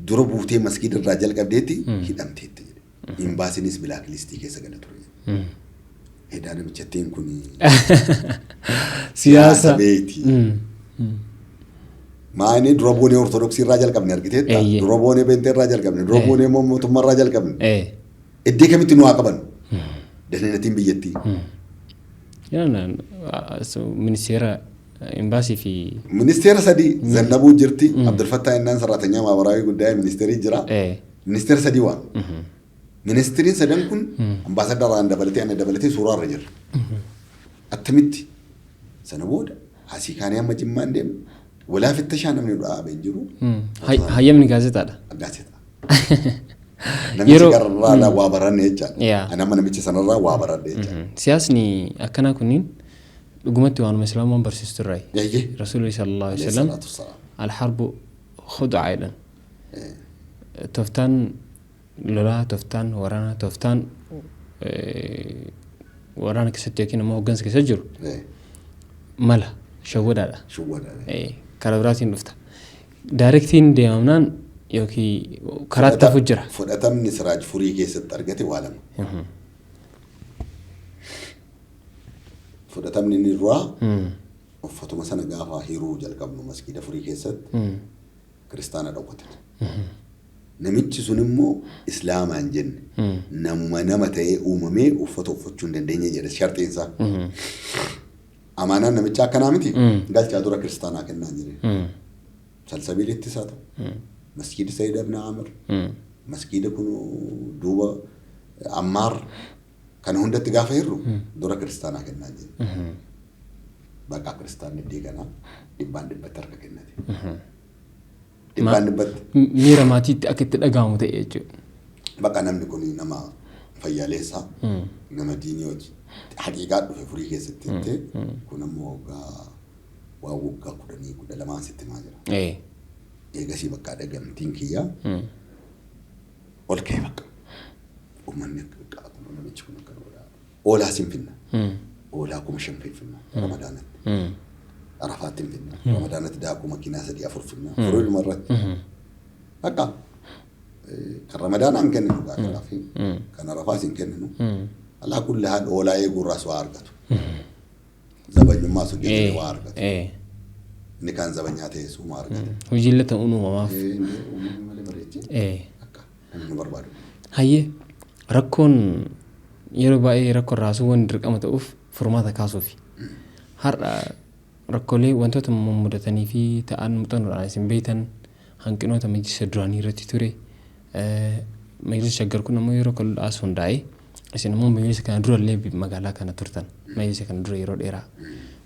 dura buutee maskiida irraa jalqabdeetti hidhamteetti jedhe. Imbaasiinis bilaak listii keessa gala ture. Edaa namichattiin kun Siyaasa beekti. Maani dura boonee ortodoksii irraa jalqabne argiteetta. Dura boonee beentee irraa jalqabne. Dura boonee mootummaa irraa jalqabne. Iddoo kamitti nu haa qaban? Dandeettiin biyyattii. Ministeera imbaasii fi. Ministeera sadii Zannabuu jirti. Abdulfattaa Innaan saraatanyaa maabaraa guddaa ministeerii jira. Ministeera sadii waan. Ministeeriin sadan kun ambaasaddaraan dabalatee ana dabalatee suuraa irra jira. Attamitti sana booda asii kaanee amma Jimmaan deemne walaa fittashaa namni nu dhaabee hin jiru. Hayyamni gaazexaadha. Gaazexaa. Namichi gararraa waa baranne jechaadha. Ani amma namicha sanarraa waa baranne jechaadha. Siyaasni akkanaa kunniin dhugumatti waanuma Islaamaan barsiistu irraayi. Rasuulli sallallahu alaihi wasallam alharbu khud'a jedhan. Tooftaan lolaa, tooftaan waraanaa, tooftaan waraana keessatti yookiin immoo hooggansa keessa jiru mala shawwadaadha. Karaa biraatiin dhufta. Daayirektiin deemamnaan yookiin karaatti hafu jira. Fudhatamni Siraaj Furii keessatti argate waa lama. Fudhatamni inni duraa uffatuma sana gaafa hiruu jalqabnu maskiida Furii keessatti kiristaana dhowwatan. Namichi sun immoo Islaamaan jenne namuma nama ta'ee uumamee uffata uffachuu hin dandeenye jedhe sharxiinsaa. Amaanaan namicha akkanaa miti galchaa dura kiristaanaa kennaa jedhe. Salsabiilittis haa ta'u. Maskiida Sayyid Ibn Amir. Maskiida kun duuba Ammaar kana hundatti gaafa hirru dura kiristaanaa kennaa jedhe. Bakka kiristaanni iddoo kanaa 100% harka kennate. 100%. Miira maatiitti akka itti dhaga'amu ta'e jechuudha. Bakka namni kun nama fayyaaleessaa nama diinii hojii haqiiqaa dhufe furii keessatti jettee kun ammoo waggaa waggaa 10 12 sitti himaa jira. Eegasii bakka dhagamtiin kiyyaa ol ka'e bakka. Uummanni akka namichi kun akkana godhaa. Oolaa siin finna. Oolaa 5,000 finna Ramadaanatti. Arafaatti hin finna. Ramadaanatti daakuu makiinaa 3-4 finna. Furuuluma irratti. Bakka kan Ramadaanaa hin kenninu kanaaf kan Arafaas hin kenninu. Alaa kulli haal oolaa eeguurraas waa argatu. Zabanyummaas hojjetanii waa argatu. Inni kaan zabanyaa ta'e suuma argata. Hojiilee ta'uun uumamaaf. Uumamni malee bareechee akka namni nu barbaadu. Hayyee, rakkoon yeroo baay'ee rakkoo raasuu waan dirqama ta'uuf furmaata kaasuufi. Har'a rakkoolee wantoota mummudatanii fi ta'an muuxannoodhaan isin beektan hanqinoota majlisa duraanii irratti ture. Majlisa Shaggar kun ammoo yeroo kal'aas hundaa'e, isin ammoo majlisa kana durallee magaalaa kana turtan, majlisa kana dura yeroo dheeraa.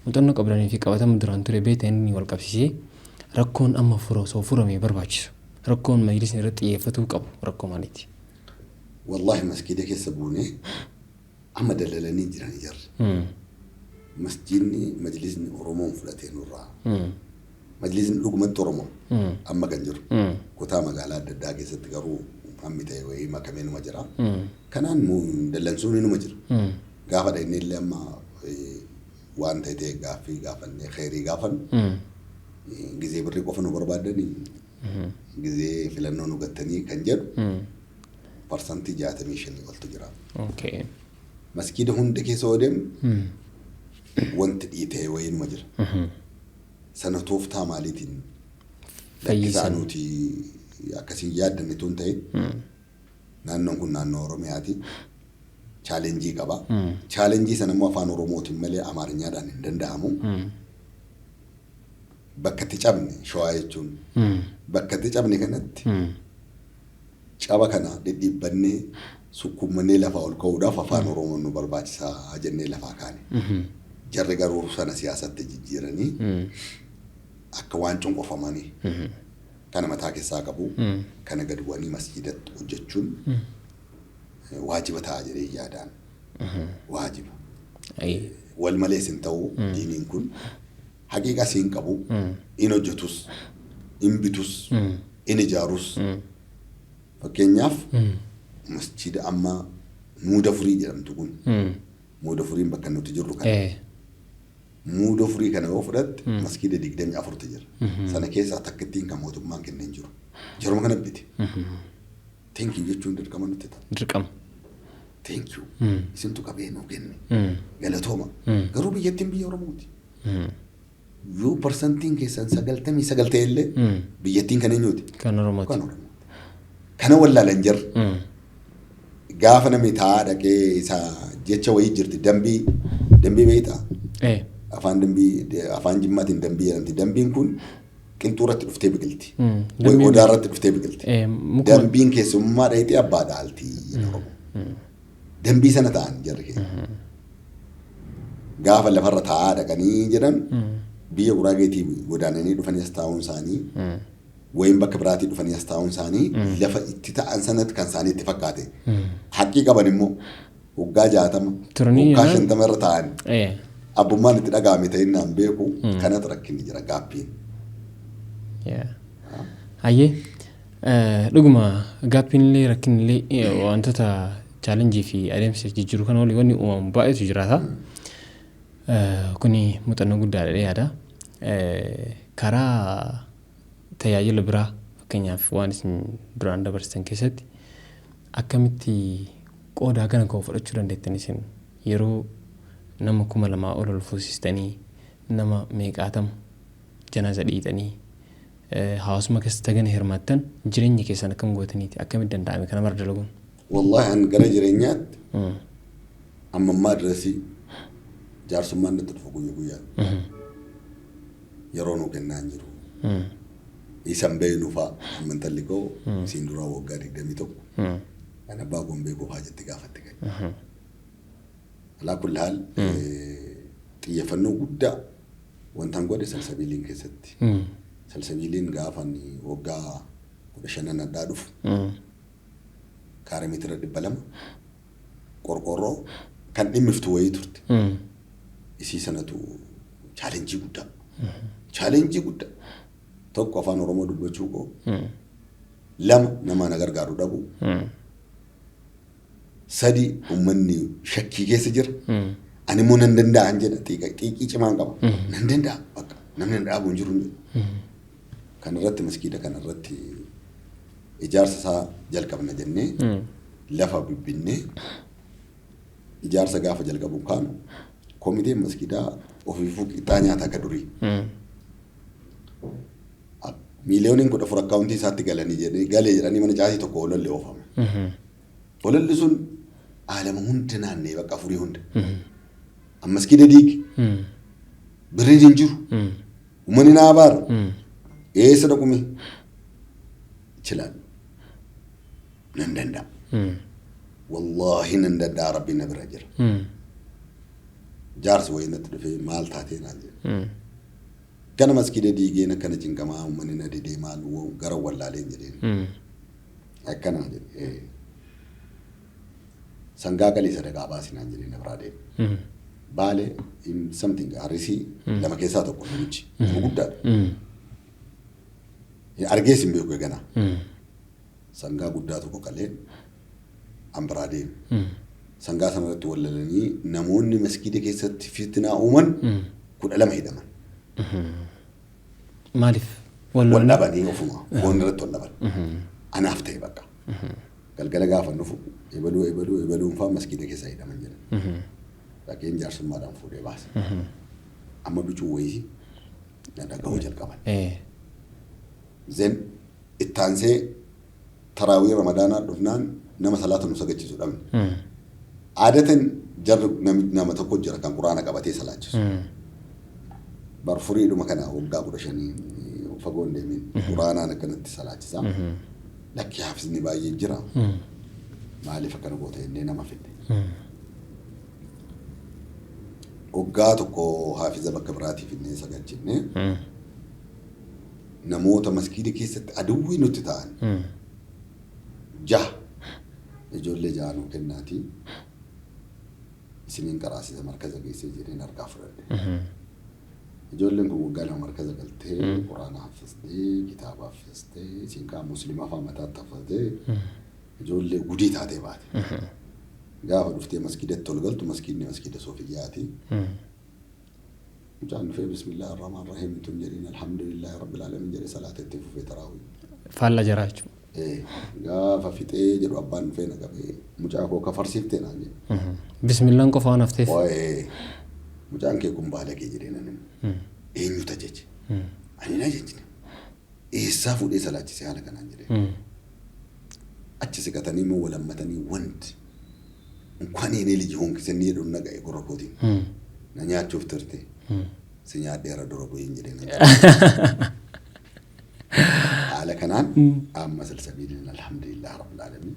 Muuxannoo qabdanii fi qabatama duraan ture beektan inni wal qabsiisee rakkoon amma osoo furamee barbaachisu, rakkoon majlisni irratti xiyyeeffatuu qabu rakkoo maaliiti? Wallaahi maskiida keessa buunee amma dalalanii jiran jarri. Masjiidni majlisni Oromoon fudhatee nurraa. Majlisni dhugumatti Oromoo amma kan jiru. Kutaa magaalaa adda addaa keessatti garuu hammi ta'e wayii makamee numa jira. Kanaan dallansuun numa jira. Gaafa dhaqnee illee amma waan ta'e ta'e gaaffii gaafannee kheyrii gaafannu gizee birrii qofa nu barbaadanii gizee filannoo nu gattanii kan jedhu 65% oltu jira. Maskiida hunda keessa yoo deemnu wanti dhiitee wayii numa jira. Sana tooftaa maaliitiin lakkisaa nuti akkasiin yaaddanne tun ta'e, naannoon kun naannoo Oromiyaati. Challenge qaba. Challenge sana immoo afaan Oromootiin malee Amaarinyaadhaan hin danda'amu. Bakka itti cabne Shawaa jechuun bakka itti cabne kanatti caba kana dhidhiibbannee sukkuummannee lafaa ol ka'uudhaaf afaan Oromoon nu barbaachisaa jennee lafaa kaane. Jarri garuu sana siyaasatti jijjiiranii akka waan cunqurfamanii kana mataa keessaa qabu, kana gad bu'anii masjiidatti hojjechuun waajiba ta'a jedhee yaadaan. Waajiba. Wal malees hin ta'u, diiniin kun haqiiqa siin qabu, in hojjetus, in bitus, in ijaarus. Fakkeenyaaf masjiida amma Muuda Furii jedhamtu kun, Muuda Furiin bakka nuti jirru kana. Muuda Furii kana yoo fudhatte maskiida 24tu jira. Sana keessaa takkittiin kan mootummaan kennee hin jiru. Jaruma kana bite. Thank you jechuun dirqama nutti ta'a. Dirqama. Thank you. Isintu qabee nuu kenne. Galatooma. Garuu biyyattiin biyya Oromooti. Yoo parsantiin keessan 99 ta'e illee biyyattiin kan eenyuti? Kan Oromooti. Kan Oromooti. Kana wallaalan jarri. Gaafa namni taa'aa dhaqee isa jecha wayii jirti, dambii dambii beektaa? Afaan dambii, afaan Jimmaatiin dambii jedhamti. Dambiin kun qilxuu irratti dhuftee biqilti. Wayi odaa irratti dhuftee biqilti. Dambiin keessummaa dhayitee abbaa dhaalti jedha Oromoo. Dambii sana ta'an jarri keenya. Gaafa lafarra taa'aa dhaqanii jedhan biyya Guraageetii godaananii dhufanii as taa'uun isaanii wayin bakka biraatii dhufanii as taa'uun isaanii lafa itti ta'an sanatti kan isaanii itti fakkaate. Haqqii qaban immoo waggaa 60 turanii waggaa jennaan? 50 irra taa'an abbummaan itti dhaga'ame ta'innaan beeku kanatu rakkinni jira gaaffiin. Hayyee, dhuguma gaaffiin illee rakkinni illee wantoota challenge fi adeemsa jijjiiruu kana waliin wanni uumamu baay'eetu jiraata. Kuni muuxannoo guddaadha yaada. Karaa tajaajila biraa, fakkeenyaaf waan isin duraan dabarsitan keessatti akkamitti qooda hagana ka'u fudhachuu dandeettan, isin yeroo nama 2000 ol ol fuusistanii, nama meeqaatama janaaza dhiixanii, hawaasummaa keessatti hagana hirmaattan, jireenya keessan akkam gootaniiti, akkamitti danda'ame kana mara dalaguun? Wallaahi an gara jireenyaatti amma ammaa diresii jaarsummaan natti dhufa guyya guyyaan. Yeroo nuu kennaa hin jiru. Isan beeknu fa'a amma intalli koo isiin duraa waggaa 21 kan abbaa koon beekuu fa'aa jetti gaafatti kan. Alaa kulli haal xiyyeeffannoo guddaa wantan godhe Salsabiiliin keessatti. Salsabiiliin gaafa ani waggaa 15 addaa dhufu kaaree meetira 200 qorqorroo kan dhimmiftu wayii turte. Isii sanatu challenge guddaa. Challenge guddaa. Tokko afaan Oromoo dubbachuu koo. Lama nama na gargaaru dhabu. Sadi uummanni shakkii keessa jira. Ani immoo nan danda'an jedha xiiqii cimaan qaba. Nan danda'a bakka namni na dhaabu hin jiru. Kan irratti maskiida kan irratti ijaarsa isaa jalqabna jennee lafa bibbinnee ijaarsa gaafa jalqabu kaanu komiteen maskiidaa ofiifuu qixxaa nyaata akka durii. 14 miliyooniin akkaawuntii isaatti galanii jedhanii galee jedhanii mana caatii tokko ololli oofame. Ololli sun aalama hunda naannee bakka afurii hunda. Amma maskiida diigi. Birriin hin jiru. Uummanni naa abaara. Eessa dhaqume? Chilaan. Nan danda'a. Wallaahi nan danda'a, Rabbiin na bira jira. Jaarsi wayii natti dhufee maal taatee naan jedhe. Kana maskiida diigeen akkana cinqamaa uummanni na didee maal gara wallaaleen jedheen. Akkanaa jedhe. Sangaa qalii sadaqaa baasi naan jedhee na biraa deeme. Baalee something Arsii lama keessaa tokko namichi. Nama guddaadha. Argees hin beeku eganaa. Sangaa guddaa tokko qalee an biraa deeme. Sangaa sana irratti wallalanii namoonni maskiida keessatti fitnaa uuman 12 hidhaman. Maaliif? Wal dhabanii ofuma foon irratti wal dhaban. Anaaf ta'e bakka. Galgala gaafa dhufu ebaluu ebaluu ebaluun fa'aa maskiida keessa hidhaman jedhan. Dhaqeen jaarsummaadhaan fuudhee baase. Amma bicuu wayii na dhaga'uu jalqaban. Then ittaansee taraawii Ramadaanaa dhufnaan nama salaata nu sagachiisu dhabne. Aadatan jarri nama tokko jira kan Quraana qabatee salaachisu. Bar furiidhuma kana waggaa 15 fagoo hin deemin Quraanaan akkanatti salaachisa. Lakki haafisni baay'ee jira. Maaliif akkana goota jennee nama fidne. Waggaa tokko haafiza bakka biraatii fidnee sagachinne namoota maskiida keessatti aduwwii nutti ta'an jaha ijoollee jaha nuu kennaatii isiniin qaraasisa markaza geessee jedheen harkaa fudhadhe. Ijoolleen kun waggaa 2 markaza galtee Quraana haffistee, kitaaba haffistee, isiin kaan Musliima afaan mataatti haffistee ijoollee gudii taatee baate. Gaafa dhuftee maskiidatti ol galtu maskiidni maskiida Soofiyyaati. Mucaan dhufee bismillah ar-rahmaan rahim tun jedhiin alhamdulillahi rabbil alamin jedhee salaata itti fufee taraawii. Faalla jaraa jechuudha. Gaafa fixee jedhu abbaan dhufee na qabee mucaa koo kafarsiiftee naan jedhe. Bismillaan qofa waan hafteef. Waa'ee mucaan kee kun baalagee jedhee nan himu. Eenyutu ajaje? Ani hin ajajne. Eessaa fuudhee salaachise haala kanaan jedhee. Achi siqatanii immoo walammatanii wanti እንኳን የኔ ልጅ ሆንክ ስኒ jedhu na ga'e gurra kootiin. Na nyaachuuf turte. Si nyaadheera dura bu'een jedhee nan haala kanaan amma salsabiiliin alhamdulillah rabbil alamin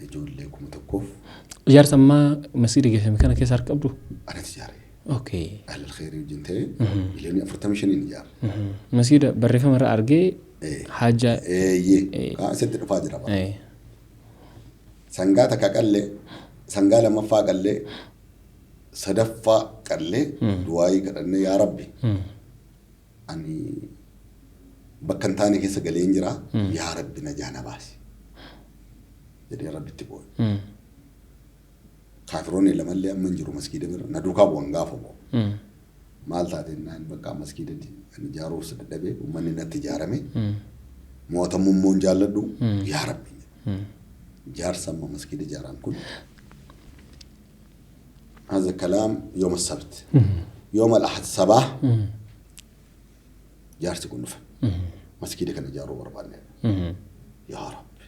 ijoollee 1000f. Ijaarsa ammaa masgiida geeffame kana keessa harka qabdu? Anatu ijaare. Ahlal khayrii wajjin ta'ee 45 miliyooniin ijaare. Masgiida barreeffama irra argee haajaa. Eeyyee. Asitti dhufaa jira bara. Sangaa takka qallee, sangaa lammaffaa qallee, sadaffaa qallee du'aayii kadhannee yaa Rabbi ani bakka hin taane keessa galeen jira, yaa Rabbi na jaana baasi jedhee Rabbitti boo'e. Kaafiroonni lamallee amma hin jiru maskiida bira na duukaa bu'an gaafa bu'u. Maal taate naan bakka maskiida ani ijaaruuf dadhabee uummanni natti ijaarame mootummaa hin jaalladhu yaa Rabbi. Ijaarsa amma maskiida ijaaran kun هذا الكلام يوم السبت، يوم الأحد الصباح jaarsi kun dhufe maskiida kana ijaaruu barbaanne yaa Rabbi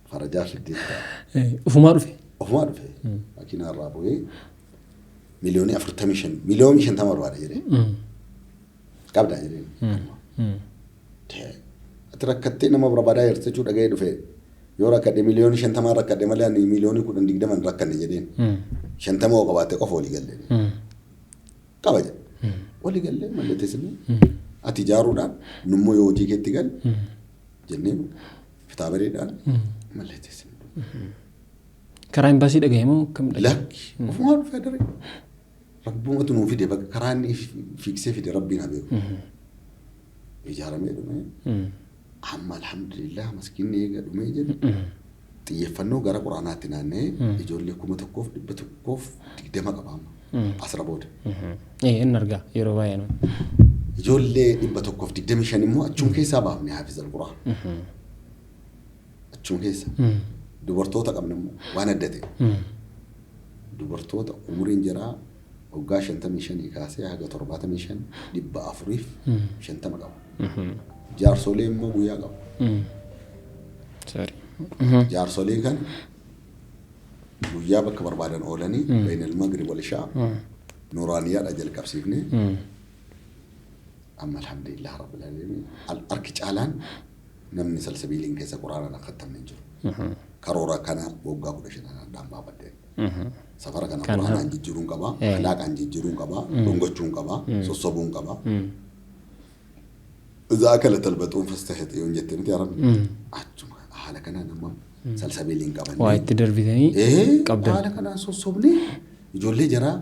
farajaa fiddeetta. Ufumaa dhufe. Ofumaa dhufe makiinaa irraa bu'ee 45 miliyoonii 50 miliyoonii barbaada jedhee qabdaa jedhee ati rakkattee nama barbaadaa jirti jechuu dhaga'ee dhufe yoo rakkadhe 50 miliyoonii rakkadhe malee ani 10 miliyoonii 20 hin rakkanne jedheen 50 hoo qabaatte qofa walii galle qaba jedhe walii gallee mallatteessine ati ijaaruudhaan nummoo yoo hojii keetti gal jennee fitaa bareedhaan mallatteessine. Karaa imbaasii dhagahe moo akkam dhagahe? Lakki, ofumaa dhufee daree. Rabbumatu nuu fide bakka karaa inni fiiksee fide Rabbiin haa beeku. Ijaaramee dhumee amma alhamdulillah maskiinni eega dhumee jedhu. Xiyyeeffannoo gara quraanaatti naannee ijoollee 1120 qabaama. Asra booda. Inni argaa yeroo baay'ee nama. Ijoollee 125 immoo achuma keessaa baafne hafiz al-quraan. Achuma keessa. Dubartoota qabna immoo waan adda ta'e. Dubartoota umuriin jaraa waggaa 55 kaasee haga 75 450 qaba. Jaarsolee immoo guyyaa qaba. Jaarsolee kan guyyaa bakka barbaadan oolanii bainal maghrib wal ishaa nuraaniyaadha jalqabsiifne. Amma alhamdulillah rabbil alamin harki caalaan namni salsabiiliin keessa quraanaan akka hattamne hin jiru. Karoora kana waggaa 15 addaan baafadheen. Safara kana quraanaan jijjiiruun qaba, akhlaaqaan jijjiiruun qaba, dhungachuun qaba, sossobuun qaba. Izaa akala talbatuun fastahit yoon jette miti arabni. Achuma haala kanaan amma salsabiiliin qabanne. Waa itti darbitanii qabdan. Haala kanaan sossobnee ijoollee jaraa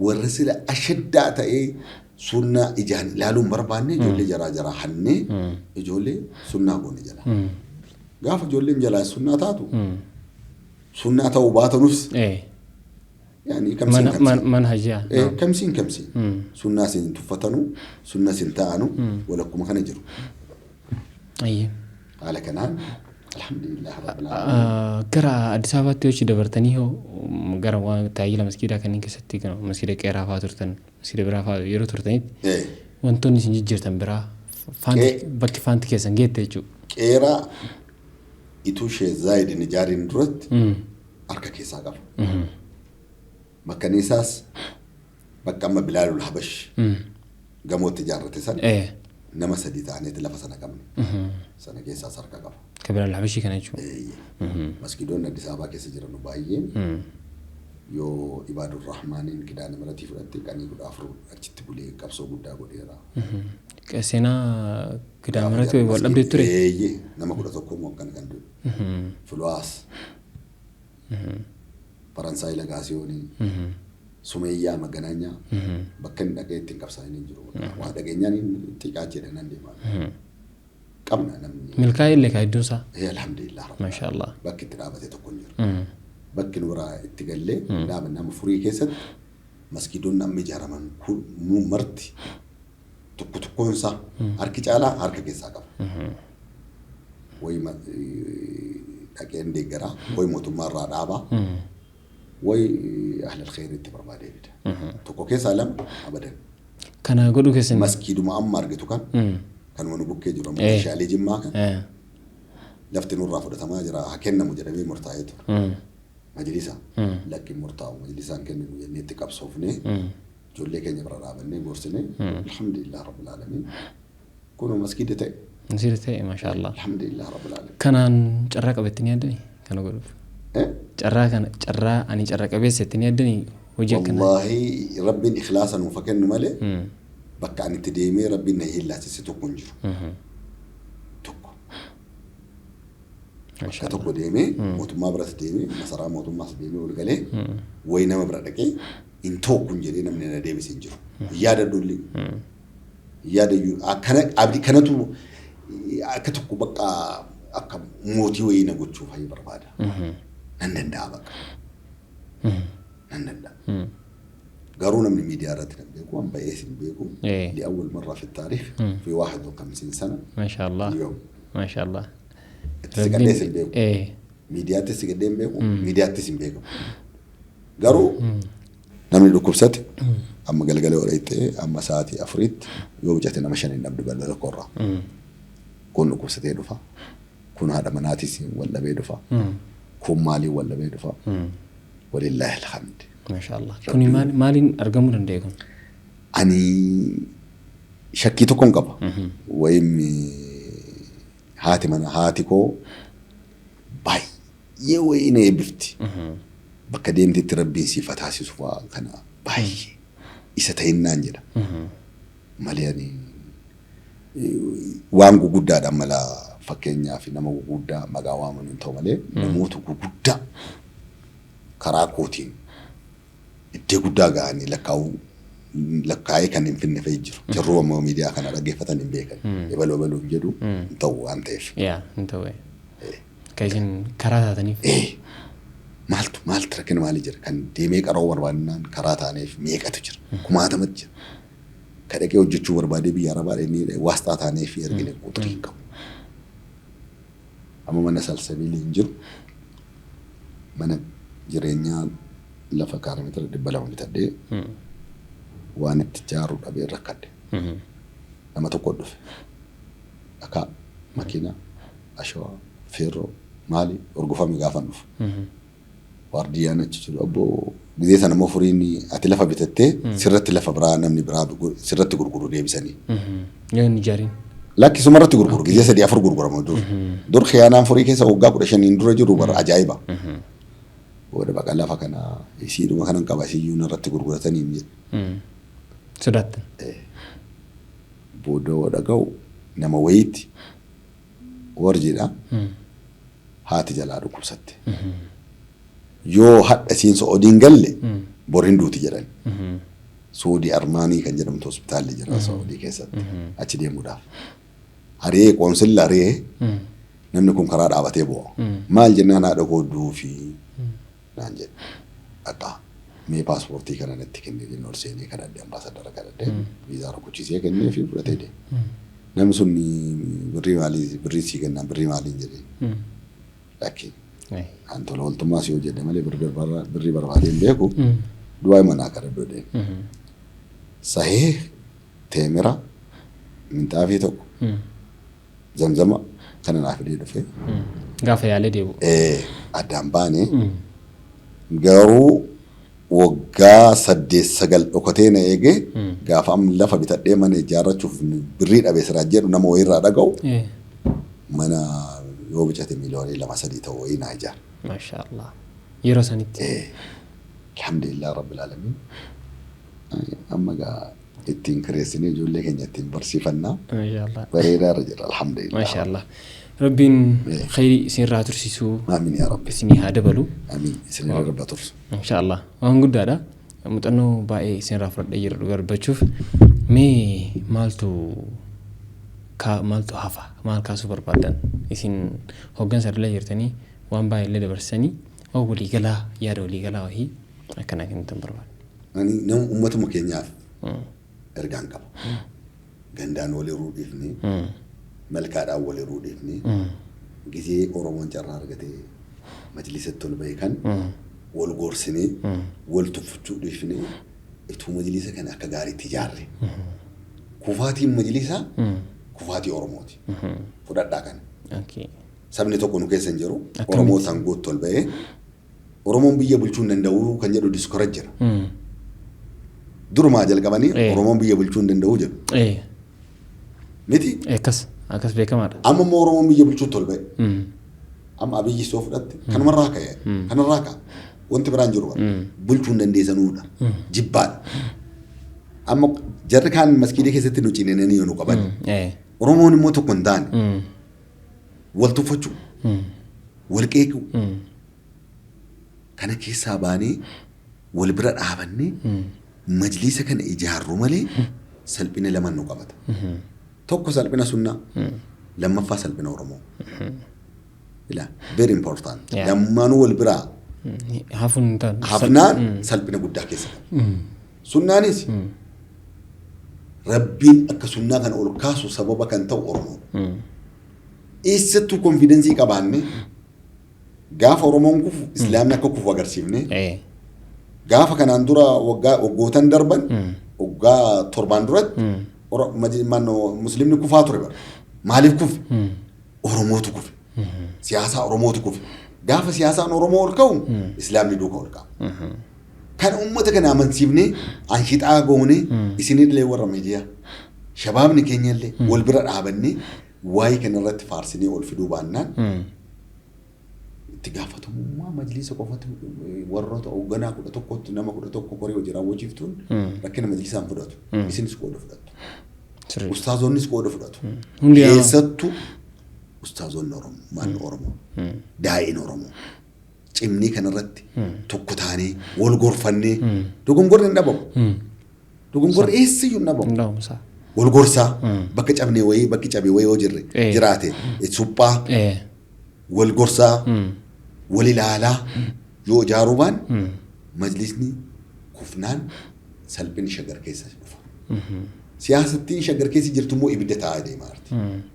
warra sila ashaddaa ta'ee sunnaa ijaan ilaaluun barbaanne ijoollee jaraa hannee ijoollee sunnaa goone jala. Gaafa ijoolleen jalaa sunnaa taatu sunnaa ta'uu baatanus yaani kamsiin kamsiin. Manhajaa. Kamsiin kamsiin. Sunnaa sin tuffatanu sunna sin ta'anu walakkuma kana jiru. Haala kanaan alhamdulillah rabbil alamin. Gara Addis Ababaatti yoo dabartanii hoo gara waan tajaajila masgiidaa kanneen keessatti masgiida qeeraa fa'aa turtan masgiida biraa fa'aa yeroo turtanitti wantoonni isin jijjiirtan biraa bakki faanti keessan geette jechuudha. Qeeraa ituu ishee Zaayid ijaariin duratti harka keessaa qaba. Makkaniisaas bakka amma Bilaalul Habash gamootti ijaarrate sana nama 3 ta'aniiti lafa sana qabne. Sana keessaas harka qaba. Ka Bilaal Habashii kana jechuudha. Masgiidonni Addis Ababaa keessa jiran baay'een yoo Ibaadur Rahmaaniin Kidaana Miratii fudhatte qanii 14 achitti bulee qabsoo guddaa godheera. Seenaa Kidaana Miratii wal dhabdee ture. Nama 11 immoo akkana kan du'e. Fuluwaas. Faransaay Lagaasiyoonii. Sumeeyyaa Maganaanyaa. Bakka inni dhaqee ittiin qabsaa'in hin jiru. Waa dhageenyaan xiqqaa jedhan nan deema. Qabna namni. Milkaa'ee illee kaa iddoon isaa. Alhamdulillah. Maashaallah. Bakki itti dhaabate tokko hin jiru. Bakki nu biraa itti gallee dhaabanne amma furii keessatti masgiidonni amma ijaaraman kun marti tokko tokkoon isaa harki caalaa harka keessaa qaba. Wayi dhaqeen deeggaraa, wayi mootummaa irraa dhaabaa, wayi ahlal khayriitti barbaadee fida. Tokko keessaa lama abadan. Kana godhuu keessan. Masgiiduma amma argitu kan kanuma nu bukkee jiru meeshaalee jimmaa kan lafti nurraa fudhatamaa jira haa kennamu jedhamee murtaa'ee ture. Majlisa lakki murtaa'u majlisaan kenninu jennee itti qabsoofnee ijoollee keenya bira dhaabannee gorsinee alhamdulillah rabbil alamin kunoo masgiida ta'e. Masgiida ta'e maashaallah. Alhamdulillah rabbil alamin. Kanaan carraa qabetti ni yaaddanii kana godhuuf. Carraa kana carraa ani carraa qabeessa itti ni yaaddanii hojii akkanaa. Wallaahi rabbiin ikhlaasa nuuf haa kennu malee bakka ani itti deemee rabbiin na hillaasise tokko hin jiru. Tokko. Bakka tokko deemee mootummaa biras deemee masaraa mootummaas deemee ol galee wayi nama bira dhaqee hin tokkun jedhee namni na deebise hin jiru. Yaada dulli. Yaada akkana abdii kanatu akka tokko bakka akka mootii wayii na gochuuf hayyuu barbaada. Nan danda'a bakka. Nan danda'a. Garuu namni miidiyaa irratti kan beeku waan ba'ees hin beeku. Li'awwal marra fi taariikh fi 51 sana. Maashaallah. Maashaallah. Itti siqadhees hin beeku. Miidiyaattis siqadhee hin beeku. Miidiyaattis hin beekamu. Garuu namni dhukkubsate amma galgala yoo dhayxee amma sa'aatii 4tti yoo bicate nama 5 hin dhabdu balbala korraa. Kun dhukkubsatee dhufa. Kun haadha manaatis wal dhabee dhufa. Kun maaliin wal dhabee dhufa. Walillaahi alhamd. Maashaallah. Kuni maaliin argamuu danda'e kun? Ani shakkii tokko hin qaba. Wayim haati mana haati koo baay'ee wayii na eebbifti. Bakka deemtetti rabbiin siif haa taasisu fa'aa kana baay'ee isa ta'innaan jedha. Malee ani waan guguddaadhaan mala fakkeenyaaf nama guguddaa maqaa waamuun hin ta'u malee namoota guguddaa karaa kootiin iddoo guddaa ga'anii lakkaa'ee kan hin finne fa'i jiru. Jarruu ammoo miidiyaa kana dhaggeeffatan hin beekan. Ebaloo ebaloo hin jedhu hin ta'u waan ta'eef. Yaa hin ta'u. Kan isin karaa taataniif. Maaltu maaltu rakkina maalii jira? Kan deemee qaroo barbaadnaan karaa taaneef meeqatu jira? Kumaatamatu jira. Kan dhaqee hojjechuu barbaadee biyya arabaa dhaqnee waasxaa taaneef ergine quxurii hin qabu. Amma mana salsabiilii hin jiru. Mana jireenyaa lafa kaarameetira 200 bitadhee waan itti ijaaru dhabee rakkadhe. Nama tokko dhufe. Dhakaa, makiinaa, ashawaa, feerroo, maali urgufame gaafan dhufu. Waardiyyaan achi jiru abboo gizee sana immoo furiin ati lafa bitattee sirratti lafa biraa namni biraa sirratti gurguru deebisanii. Yoo hin ijaariin. Lakki sumarratti gurguru gizee 3 4 gurgurama dur. Dur khiyaanaan furii keessa waggaa 15 dura jiru bara ajaa'iba. Booda baqa lafa kana isiidhuma kanan qaba isiyyuu narratti gurguratanii hin jedhe. Sodaattan. Booda yoo dhaga'u nama wayiitti warjiidha. Haati jalaa dhukkubsatte. Yoo hadha isiin So'odiin galle bor hin duuti jedhan. Suudii Armaanii kan jedhamtu hospitaalli jira Saa'udii keessatti achi deemuudhaaf. Ari'ee qoonsilla ari'ee namni kun karaa dhaabatee boo'a. Maal jennaan haadha koo duufi naan jedhe. Dhaqaa mee paaspoortii kana natti kennee jennaan ol seenee kadhadhe ambaasadara kadhadhe viizaa rukuchisee kennee fi fudhatee deeme. Namni sun birrii maalii birrii sii kennaan birrii maaliin jedhee. Lakki. An tola ooltummaa si hojjedhe malee birrii barbaadee hin beeku. Du'aa manaa kadhadhu jedheen. Sahee teemira minxaafii tokko zamzama kana naa fidee dhufe. Gaafa yaalee deebi'u. Addaan baane garuu waggaa 8 9 dhokatee na eege gaafa amma lafa bitadhee mana ijaarrachuuf birrii dhabe siraa jedhu nama wayiirraa dhaga'u mana yoo bicate miliyoonii 2 3 ta'u wayii naa ijaara. Maashaa Allah. Yeroo sanitti. Alhamdulillah Rabbil Alamin. Amma gaa ittiin kireessinee ijoollee keenya ittiin barsiifannaa. Maashaa Allah. Bareedaa irra jira alhamdulillah. Maashaa Allah. Rabbiin khayrii isinirraa tursiisuu Amiin yaa Rabbi. isinii haa dabalu. Amiin isinirra Rabbi tursu. Insha Allah. Waan guddaadha. Muuxannoo baay'ee isinirraa fudhadhee jira dhugaa dubbachuuf. Mee maaltu maaltu hafa? Maal kaasuu barbaaddan? Isin hooggansa irra jirtanii waan baay'ee illee dabarsanii waan waliigalaa yaada waliigalaa wahii akkanaa kennitan barbaada. Ani nama uummatuma keenyaaf ergaan qaba. Gandaan wal hiruu dhiifnee, malkaadhaan wal hiruu dhiifnee, gizee Oromoon carraa argatee majlisatti ol ba'e kan wal gorsinee, wal tuffachuu dhiifnee ituu majlisa kana akka gaariitti ijaarre. Kufaatiin majlisaa kufaatii Oromooti. Fudhadhaa kana. Sabni tokko nu keessa hin jiru. Oromoo sangootti ol ba'ee Oromoon biyya bulchuu hin danda'u kan jedhu discourage jira. Durumaa jalqabanii Oromoon biyya bulchuu hin danda'u jedhu. Miti? Akkas beekamaadha. Amma immoo Oromoon biyya bulchuutti ol ba'e. Amma Abiyyi soo fudhatte kanumarraa ka'e kanarraa ka'a. Wanti biraan jiru bara. Bulchuu hin dandeessanuudha. Jibbaadha. Amma jarri kaan maskiidii keessatti nu ciniinanii yoo nu qaban. Oromoon immoo tokko hin taane. Wal tuffachuu. Wal qeequu. Kana keessaa baanee wal bira dhaabannee majliisa kana ijaarru malee salphina lamaan nu qabata. Tokko salphina sunnaa, lammaffaa salphina Oromoo. Ilaa very important. Lammaanuu wal biraa hafuun hin taane. Hafnaan salphina guddaa keessa gala. Sunnaanis Rabbiin akka sunnaa kana ol kaasu sababa kan ta'u Oromoodha. Eessattuu konfidensii qabaanne gaafa Oromoon kufu Islaamni akka kufu agarsiifne gaafa kanaan dura waggaa waggootan darban waggaa 7n duratti Muslimni kufaa ture bara. Maaliif kufe? Oromootu kufe. Siyaasaa Oromootu kufe. Gaafa siyaasaan Oromoo ol ka'u Islaamni duuka ol ka'a. Kan uummata kana amansiifnee anshixaa goonee isinillee warra miidiyaa shabaabni keenyallee wal bira dhaabannee waa'ee kana irratti faarsinee ol fiduu baannaan itti gaafatamummaa majliisa qofatu warroota hoogganaa 11tti nama 11 koree hojii raawwachiiftuun rakkina majliisaan fudhatu. Isinis qooda fudhattu. Ustaazonnis qooda fudhatu. Keessattuu ustaazonni Oromoo, manni Oromoo, daa'iin Oromoo cimnii kanarratti tokko taanee wal gorfannee dogongorri hin dhabamu. Dogongorri eessayyuu hin dhabamu. Wal gorsaa bakka cabnee wayii bakki cabee wayii yoo jirre jiraate suphaa. Wal gorsaa, wal ilaalaa yoo ijaaruu baan, majlisni kufnaan salphinni Shaggar keessa dhufa. Siyaasattiin Shaggar keessa jirtu immoo ibidda taa'aa deemaa jirti.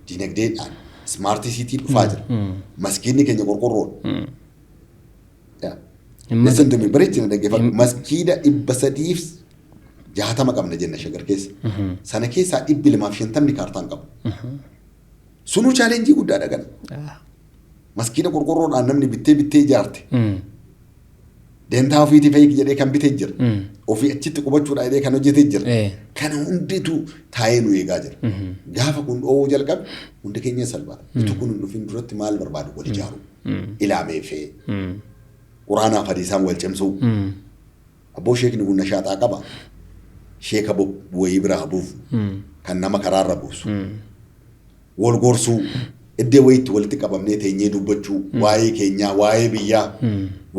Dinagdeedhaan smart cityn dhufaa jira. Maskiinni keenya qorqorroodha. Listen to me, bareechina dhaggeeffadhu. Maskiida 360 qabna jenna Shaggar keessa. Sana keessaa 250 kaartaan qabu. Sunuu challenge guddaadha kana. Maskiida qorqorroodhaan namni bittee bittee ijaarte. Deentaa ofiitii fa'i jedhee kan bitee jira. Ofii achitti qubachuudha jedhee kan hojjetee jira. Kana hunditu taa'ee nu eegaa jira. Gaafa kun dhoowuu jalqabe, hundi keenya salphata. Utuu kun hin dhufin duratti maal barbaadu? Wal ijaaru. Ilaamee fee. Quraanaaf hadiisaan wal cimsuu. Abboo, sheekni kun nashaaxaa qaba. Sheeka wayii biraa buufu. Kan nama karaarra buusu. Wal gorsuu. Iddoo wayiitti walitti qabamnee teenyee dubbachuu. Waa'ee keenyaa, waa'ee biyyaa,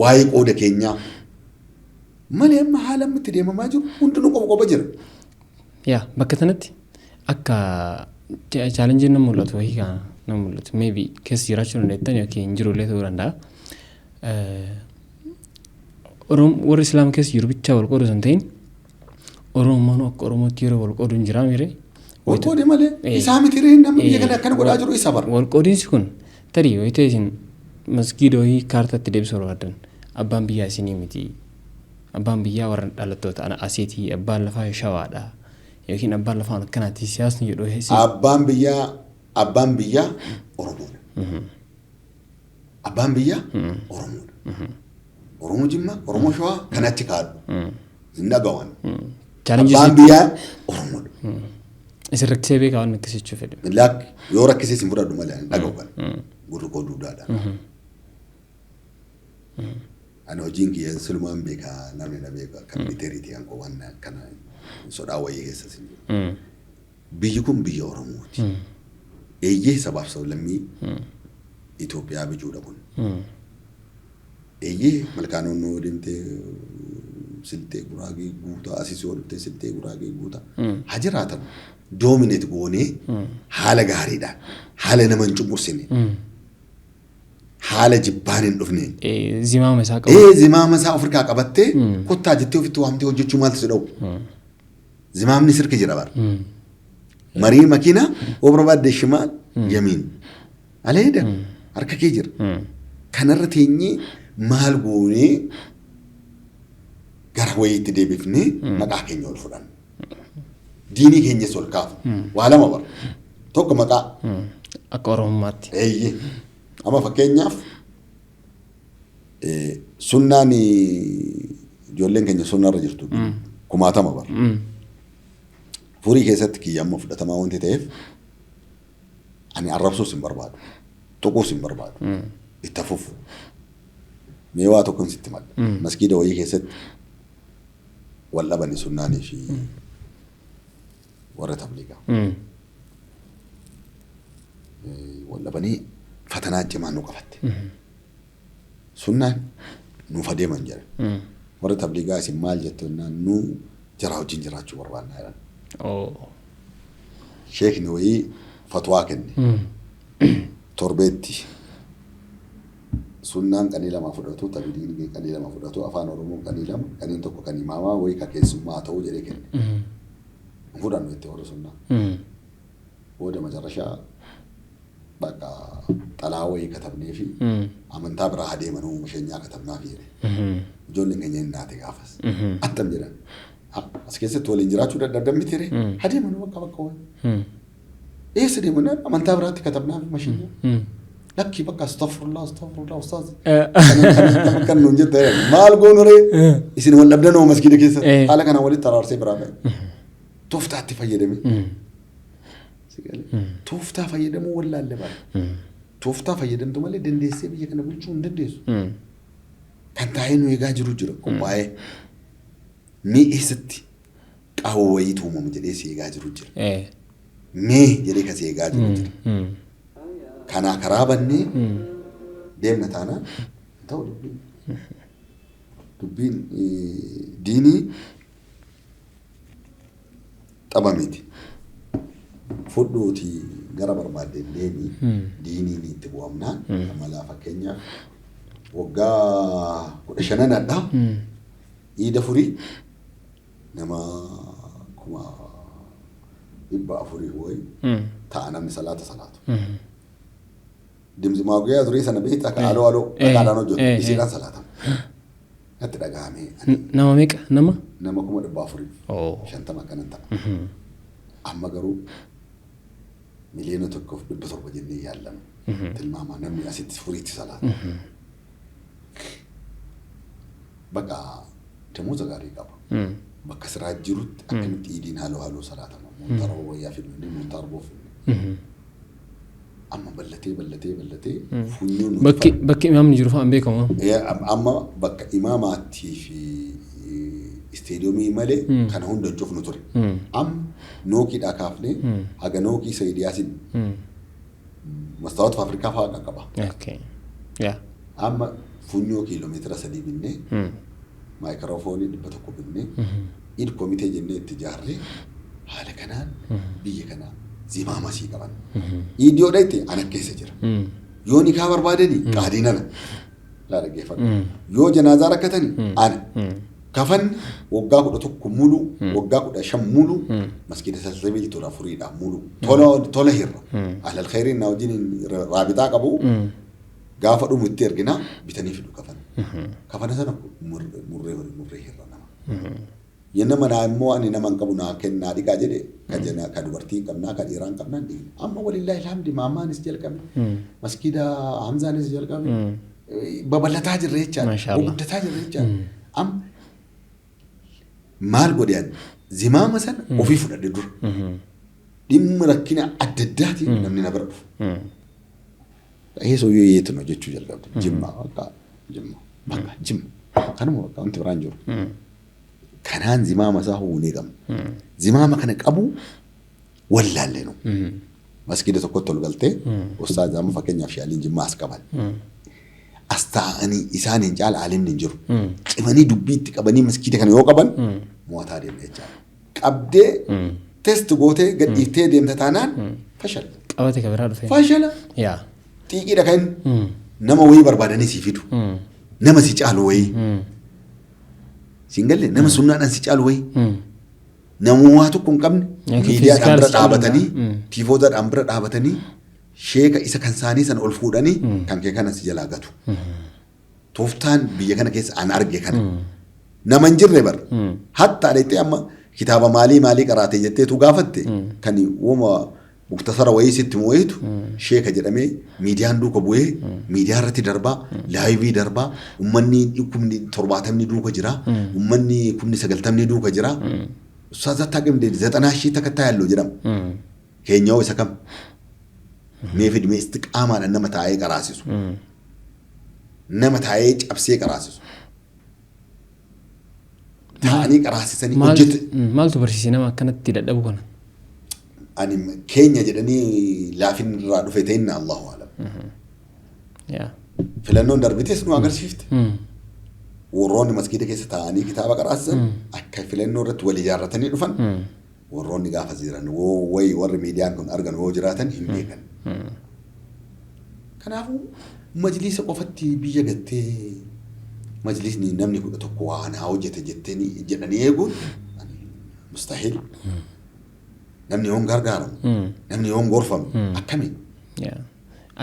waa'ee qooda keenyaa. Malee amma haala amma itti deemamaa jiru hundinuu qofa qofa jira. Yaa, bakka kanatti akka challengeiin nama mul'atu wayii kana nama mul'atu, maybe keessa jiraachuu dandeettan yookiin hin jirullee ta'uu danda'a. Warri Islaama keessa jiru bichaa wal qoodu osoo hin ta'in, Oromoon akka Oromootti yeroo wal qoodu hin jiraa miire. Wal qoode malee isaa miti ree? Namni biyya kana akkana godhaa jiru isa bara. Wal qoodiinsi kun tarii yoo ta'e, isin masgiida wayii kaartaatti deebisuu barbaadan, abbaan biyyaa isinii miti. Abbaan biyyaa warra dhalattoota ana asiitii, abbaan lafaa Shawaadha yookiin abbaan lafaa akkanaati siyaasni jedhu. Abbaan biyyaa Oromoodha. Abbaan biyyaa Oromoodha. Oromoo Jimmaa, Oromoo Shawaa kan achi kaadhu. Hin dhagawan. Challenge Abbaan biyyaa Oromoodha. Isin rakkisee beekaa waan akkasii jechuu fedhe? Lakk, yoo rakkisee sin fudhadhu malee ani dhaga'u kana. Gurri koo duudaadha. Ani hojiin kiyya silumaan beekaa, namni na beeka, akka militaryti kan koo waan akkana sodaa wayii keessa sin jiru. Biyyi kun biyya Oromooti. Eeyyee, sabaaf sablammii Itoophiyaa bijuudha kun. Eeyyee, Malkaanoon yoo deemtee Siltee, Guraagee guutaa, asis yoo deemtee Siltee, Guraagee guutaa. Haa jiraatan, dominate goonee haala gaariidhaan, haala nama hin cunqursine, haala jibbaan hin dhufneen. Zimaama isaa qabu. Ee, zimaama isaa ofirkaa qabattee kottaa jettee ofitti waamtee hojjechuu maaltu si dhowwu? Zimaamni sirki jira bara. Marii makiinaa yoo barbaadde shimaal, yamiin. Aleeda harka kee jira. Kanarra teenyee maal goonee gara wayiitti deebifnee maqaa keenya ol fudhanna? Diinii keenyas ol kaafna. Waa lama bara. Tokko maqaa. Akka Oromummaatti. Eeyyee. Amma fakkeenyaaf sunnaan, ijoolleen keenya sunnaarra jirtu kumaatama bara. Furii keessatti kiyya amma fudhatamaa wanti ta'eef, ani arrabsuus hin barbaadu. Tuquus hin barbaadu. Itti hafuuf. Mee waa tokkon sitti mala. Maskiida wayii keessatti wal dhabani sunnaanii fi warra tabliigaa. Wal dhabanii fatanaa cimaa nu qabatte. Sunnaan nuuf adeeman jedhan. Warra tabliigaa isin maal jettu jennaan, nu jara wajjin jiraachuu barbaannaa jedhan. Sheekni wayii fatwaa kenne. Torbeetti sunnaan qanii lama fudhatu, tabliigiin qanii lama fudhatu, Afaan Oromoon qanii lama, qaniin tokko kan imaamaa wayii ka keessummaa ta'uu jedhee kenne. Hin fudhannu jette warra sunnaa. Booda macarrashaa bakka xalaa wayii katabnee fi amantaa biraa adeemanuu masheenyaa katabnaa fi jedhe. Ijoolleen keenya hin naate gaafas. Attam jedhan. As keessatti waliin jiraachuu dadhabdan miti ree? Adeemanuu bakka bakka wayii. Eessa deeman? Amantaa biraatti katabnaa fi masheenyaa. Lakkii, bakka astaghfirullah, astaghfirullah, ustaaz. Kan nuun jette maal goonu ree? Isin wal dhabdan hoo maskiida keessatti? Haala kanaan walitti araarsee biraa ba'e. Tooftaatti fayyadame. Tooftaa fayyadamuu wallaalle bara. Tooftaa fayyadamtu malee dandeessee biyya kana bulchuu hin dandeessu. Kan taa'ee nu eegaa jiru jira qophaa'ee. Mee eessatti qaawwa wayiitu uumamu jedhee si eegaa jiru jira. Mee jedhee kan si eegaa jiru jira. Kanaa karaa bannee deemna taanaan hin ta'u dubbiin. Dubbiin diinii tapha miti. Fudhuuti. Gara barbaaddeen deemi diiniin itti bu'amnaan malaa fakkeenyaaf waggaa 15 adda iida furii nama 400,000 wayi ta'a namni salaata salaatu. Dimsi maaguyyaa durii sana beektaa akka aloo aloo dhagaadhaan hojjetu isiidhaan salaatama. Natti dhaga'ame. Nama meeqa nama? Nama 450,000 akkanan ta'a. Amma garuu 1,700,000 jennee yaallama. Tilmaamaa namni asitti furiitti salaata. Bakka damuuza gaarii qaba. Bakka siraa jirutti akkamitti iidiin haaloo haaloo salaatama. Moontaaroo wayyaa fidne moontaarboo fidne. Amma ballatee ballatee ballatee funyoon. Bakki imaamni jiru fa'aan beekamu. Amma bakka imaamaattii fi isteediyoomii malee kana hunda cufnu ture. Amma nookiidhaa kaafnee haga nookii Sayidiyaasiin mastaawota Afrikaa fa'aa qaqqaba. Amma funyoo kiiloomeetira 3 binnee maayikiroofoonii 100 binnee iid komitee jennee itti ijaarree haala kanaan biyya kanaa zimaama sii qaban. Iidiyoo dhayti ana keessa jira. Yoo nikaa barbaadanii qaadiin ana. Laa dhaggeeffadhu. Yoo janaazaa rakkatanii ana. Kafan waggaa 11 mulu waggaa 15 mulu maskiida salsabiil tura furiidha mulu tola hirra. Ahlal khayriin na wajjin raabitaa qabu gaafa dhumu itti ergina bitanii fidu kafana. Kafana sana murree hirra nama. Yenna manaa immoo ani nama hin qabu naa kennaa dhiqaa jedhe ka jana ka dubartii hin qabnaa ka dhiiraa hin qabnaa dhiqna. Amma walillaahi alhamdi maammaanis jalqabe maskiida Hamzaanis jalqabe babal'ataa jirra jechaadha. Guddataa jirra jechaadha. Amma maal godhe ani zimaama sana ofii fudhadhe dura. Dhimma rakkina adda addaatiin namni na bira dhufu. Eessoo yoo yeetu no jechuu jalqabde. Jimma bakka jimma bakka jimma kanuma bakka wanti biraan jiru. Kanaan zimaama isaa huunee qabna. Zimaama kana qabu wallaalle nu. Maskiida tokkotti ol galtee ustaaz amma fakkeenyaaf shaaliin jimmaa as qaban. As taa'anii isaaniin caala alimni hin jiru. Cimanii dubbii itti qabanii maskiida kana yoo qaban mo'ataa deemna jechaadha. Qabdee test gootee gadhiiftee deemta taanaan fashala. Qabate ka biraa dhufe. Fashala. Xiiqiidha kan nama wayii barbaadanii si fidu. Nama si caalu wayii. Siin galle nama sunnaadhaan si caalu wayii. Nama waa tokko hin qabne miidiyaadhaan bira dhaabatanii tiifootaadhaan bira dhaabatanii sheeka isa kan isaanii sana ol fuudhanii kan kee kana si jalaa gatu. Tooftaan biyya kana keessa an arge kana. Nama hin jirre bar. Hatta dheettee amma kitaaba maalii maalii qaraatee jetteetu gaafatte kan uuma muktasara wayii sitti wayiitu sheeka jedhamee miidiyaan duuka bu'ee miidiyaa irratti darbaa laayivii darbaa uummanni 70,000 duuka jira uummanni 90,000 duuka jira. Ustaaz Attaaqim 90,000 takattaa yaallu jedhama. Keenyaa isa kam? Mee fidmee istiqaamaadhaan nama taa'ee qaraasisu. Nama taa'ee cabsee qaraasisu. Taa'anii qaraasisanii hojjete. Maaltu barsiise nama akkanatti dadhabu kana? Ani keenya jedhanii laafin irraa dhufe ta'inna Allahu alam. Filannoon darbites nu agarsiifte. Warroonni maskiida keessa taa'anii kitaaba qaraasisan akka filannoo irratti wal ijaarratanii dhufan warroonni gaafa jiran wayi warri miidiyaan kun argan yoo jiraatan hin beekan. Kanaafuu majliisa qofatti biyya gattee majliisni namni 11 waan haa hojjete jettanii jedhanii eeguun mustahiil. Namni yoon gargaaramu namni yoon gorfamu akkamiin?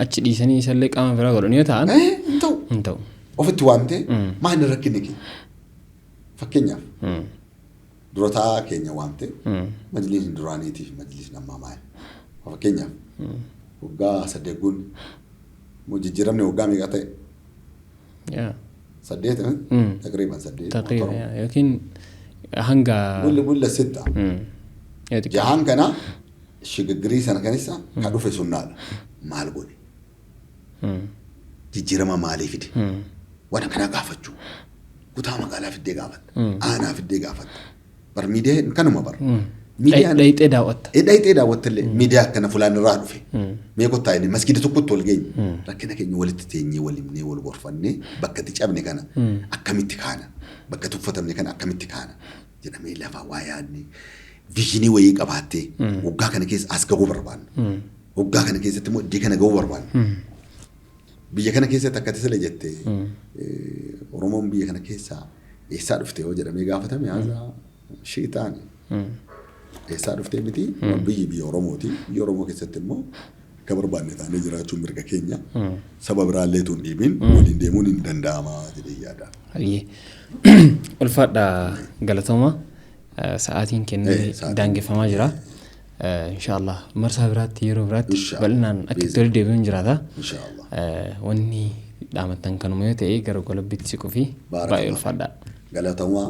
Achi dhiisanii isallee qaama biraa godhan yoo ta'an hin ta'u. Hin ta'u. Ofitti waamtee maal rakkinni kee? Fakkeenyaaf durataa keenya waamtee majliisni duraaniitii fi majliisni ammaa maali? Fakkeenyaaf waggaa 8 guunne jijjiiramni waggaa meeqa ta'e? 8 taqriiban 8. Taqriiban yookiin hanga gulla 6. Jahaan kana shigigirii sana keessa kan dhufe sunnaadha. Maal godhe? Jijjiirama maalii fide? Waan akkanaa gaafachuu. Kutaa magaalaa fiddee gaafatta. Aanaa fiddee gaafatta. Bar miidiyaan kanuma bar. Dhayixee daawwatta. Dhayixee daawwatta illee miidiyaa akkana fulaan irraa dhufe. Mee kottaa inni maskiida tokkotti wal geenye. Rakkina keenya walitti teenyee wal himnee wal gorfannee bakka itti cabne kana akkamitti kaana? Bakka tuffatamne kana akkamitti kaana? Jedhamee lafa waa yaadne viizinii wayii qabaattee waggaa kana keessa as gahuu barbaanna. Waggaa kana keessatti immoo iddoo kana ga'uu barbaanna. Biyya kana keessatti akka sila jette, Oromoon biyya kana keessaa eessaa dhufte yoo jedhamee gaafatame, haasaa shiitaani. Eessaa dhuftee miti, biyyi biyya Oromooti. Biyya Oromoo keessatti immoo akka barbaanne taanee jiraachuun mirga keenya. Saba biraallee tun dhiibin waliin deemuun hin danda'ama jedhee yaada. Hayyee. Ulfaadha, galatooma. Sa'aatiin kenname daangeffamaa jira. Inshaallah marsaa biraatti, yeroo biraatti Inshallah. bal'inaan akka itti walitti deebi'uun jiraata. Inshaallah. Wanni dhaamattan kanuma yoo ta'e, gara golabbitti siquu fi Baarakallah. baay'ee ulfaadha. Galatooma.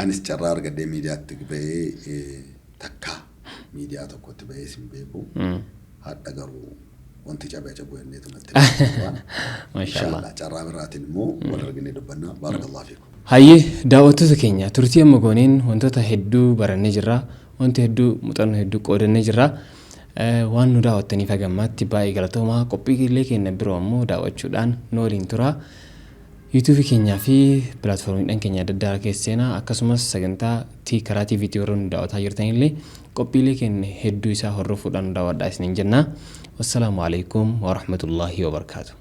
Anis carraa argadhee miidiyaatti bahee, takka miidiyaa tokkotti bahee sin beeku. Hadha garuu wanti cabee cabuu jenneetu natti. Maashaallah. Inshaallah carraa biraatiin immoo wal arginee dubbanna. Baarakallahu fiikum. Hayyee, daawwattoota keenya, turtii amma gooneen wantoota hedduu barannee jirra. Wanta hedduu, muuxannoo hedduu qoodannee jirra. Waan nu daawwattaniif hagammaatti baay'ee galatoomaa. Qophiilee keenya biroo ammoo daawwachuudhaan nu waliin tura. Yuutuubii keenyaa fi pilaatfoormiidhaan keenya adda addaa keessa seenaa, akkasumas sagantaa karaa TVT warra nu daawwataa jirtanillee qophiilee keenya hedduu isaa hordofuudhaan nu daawwadhaa isiniin jenna. Wassalaamu alaikum warahmatullaahi wabarakaatu.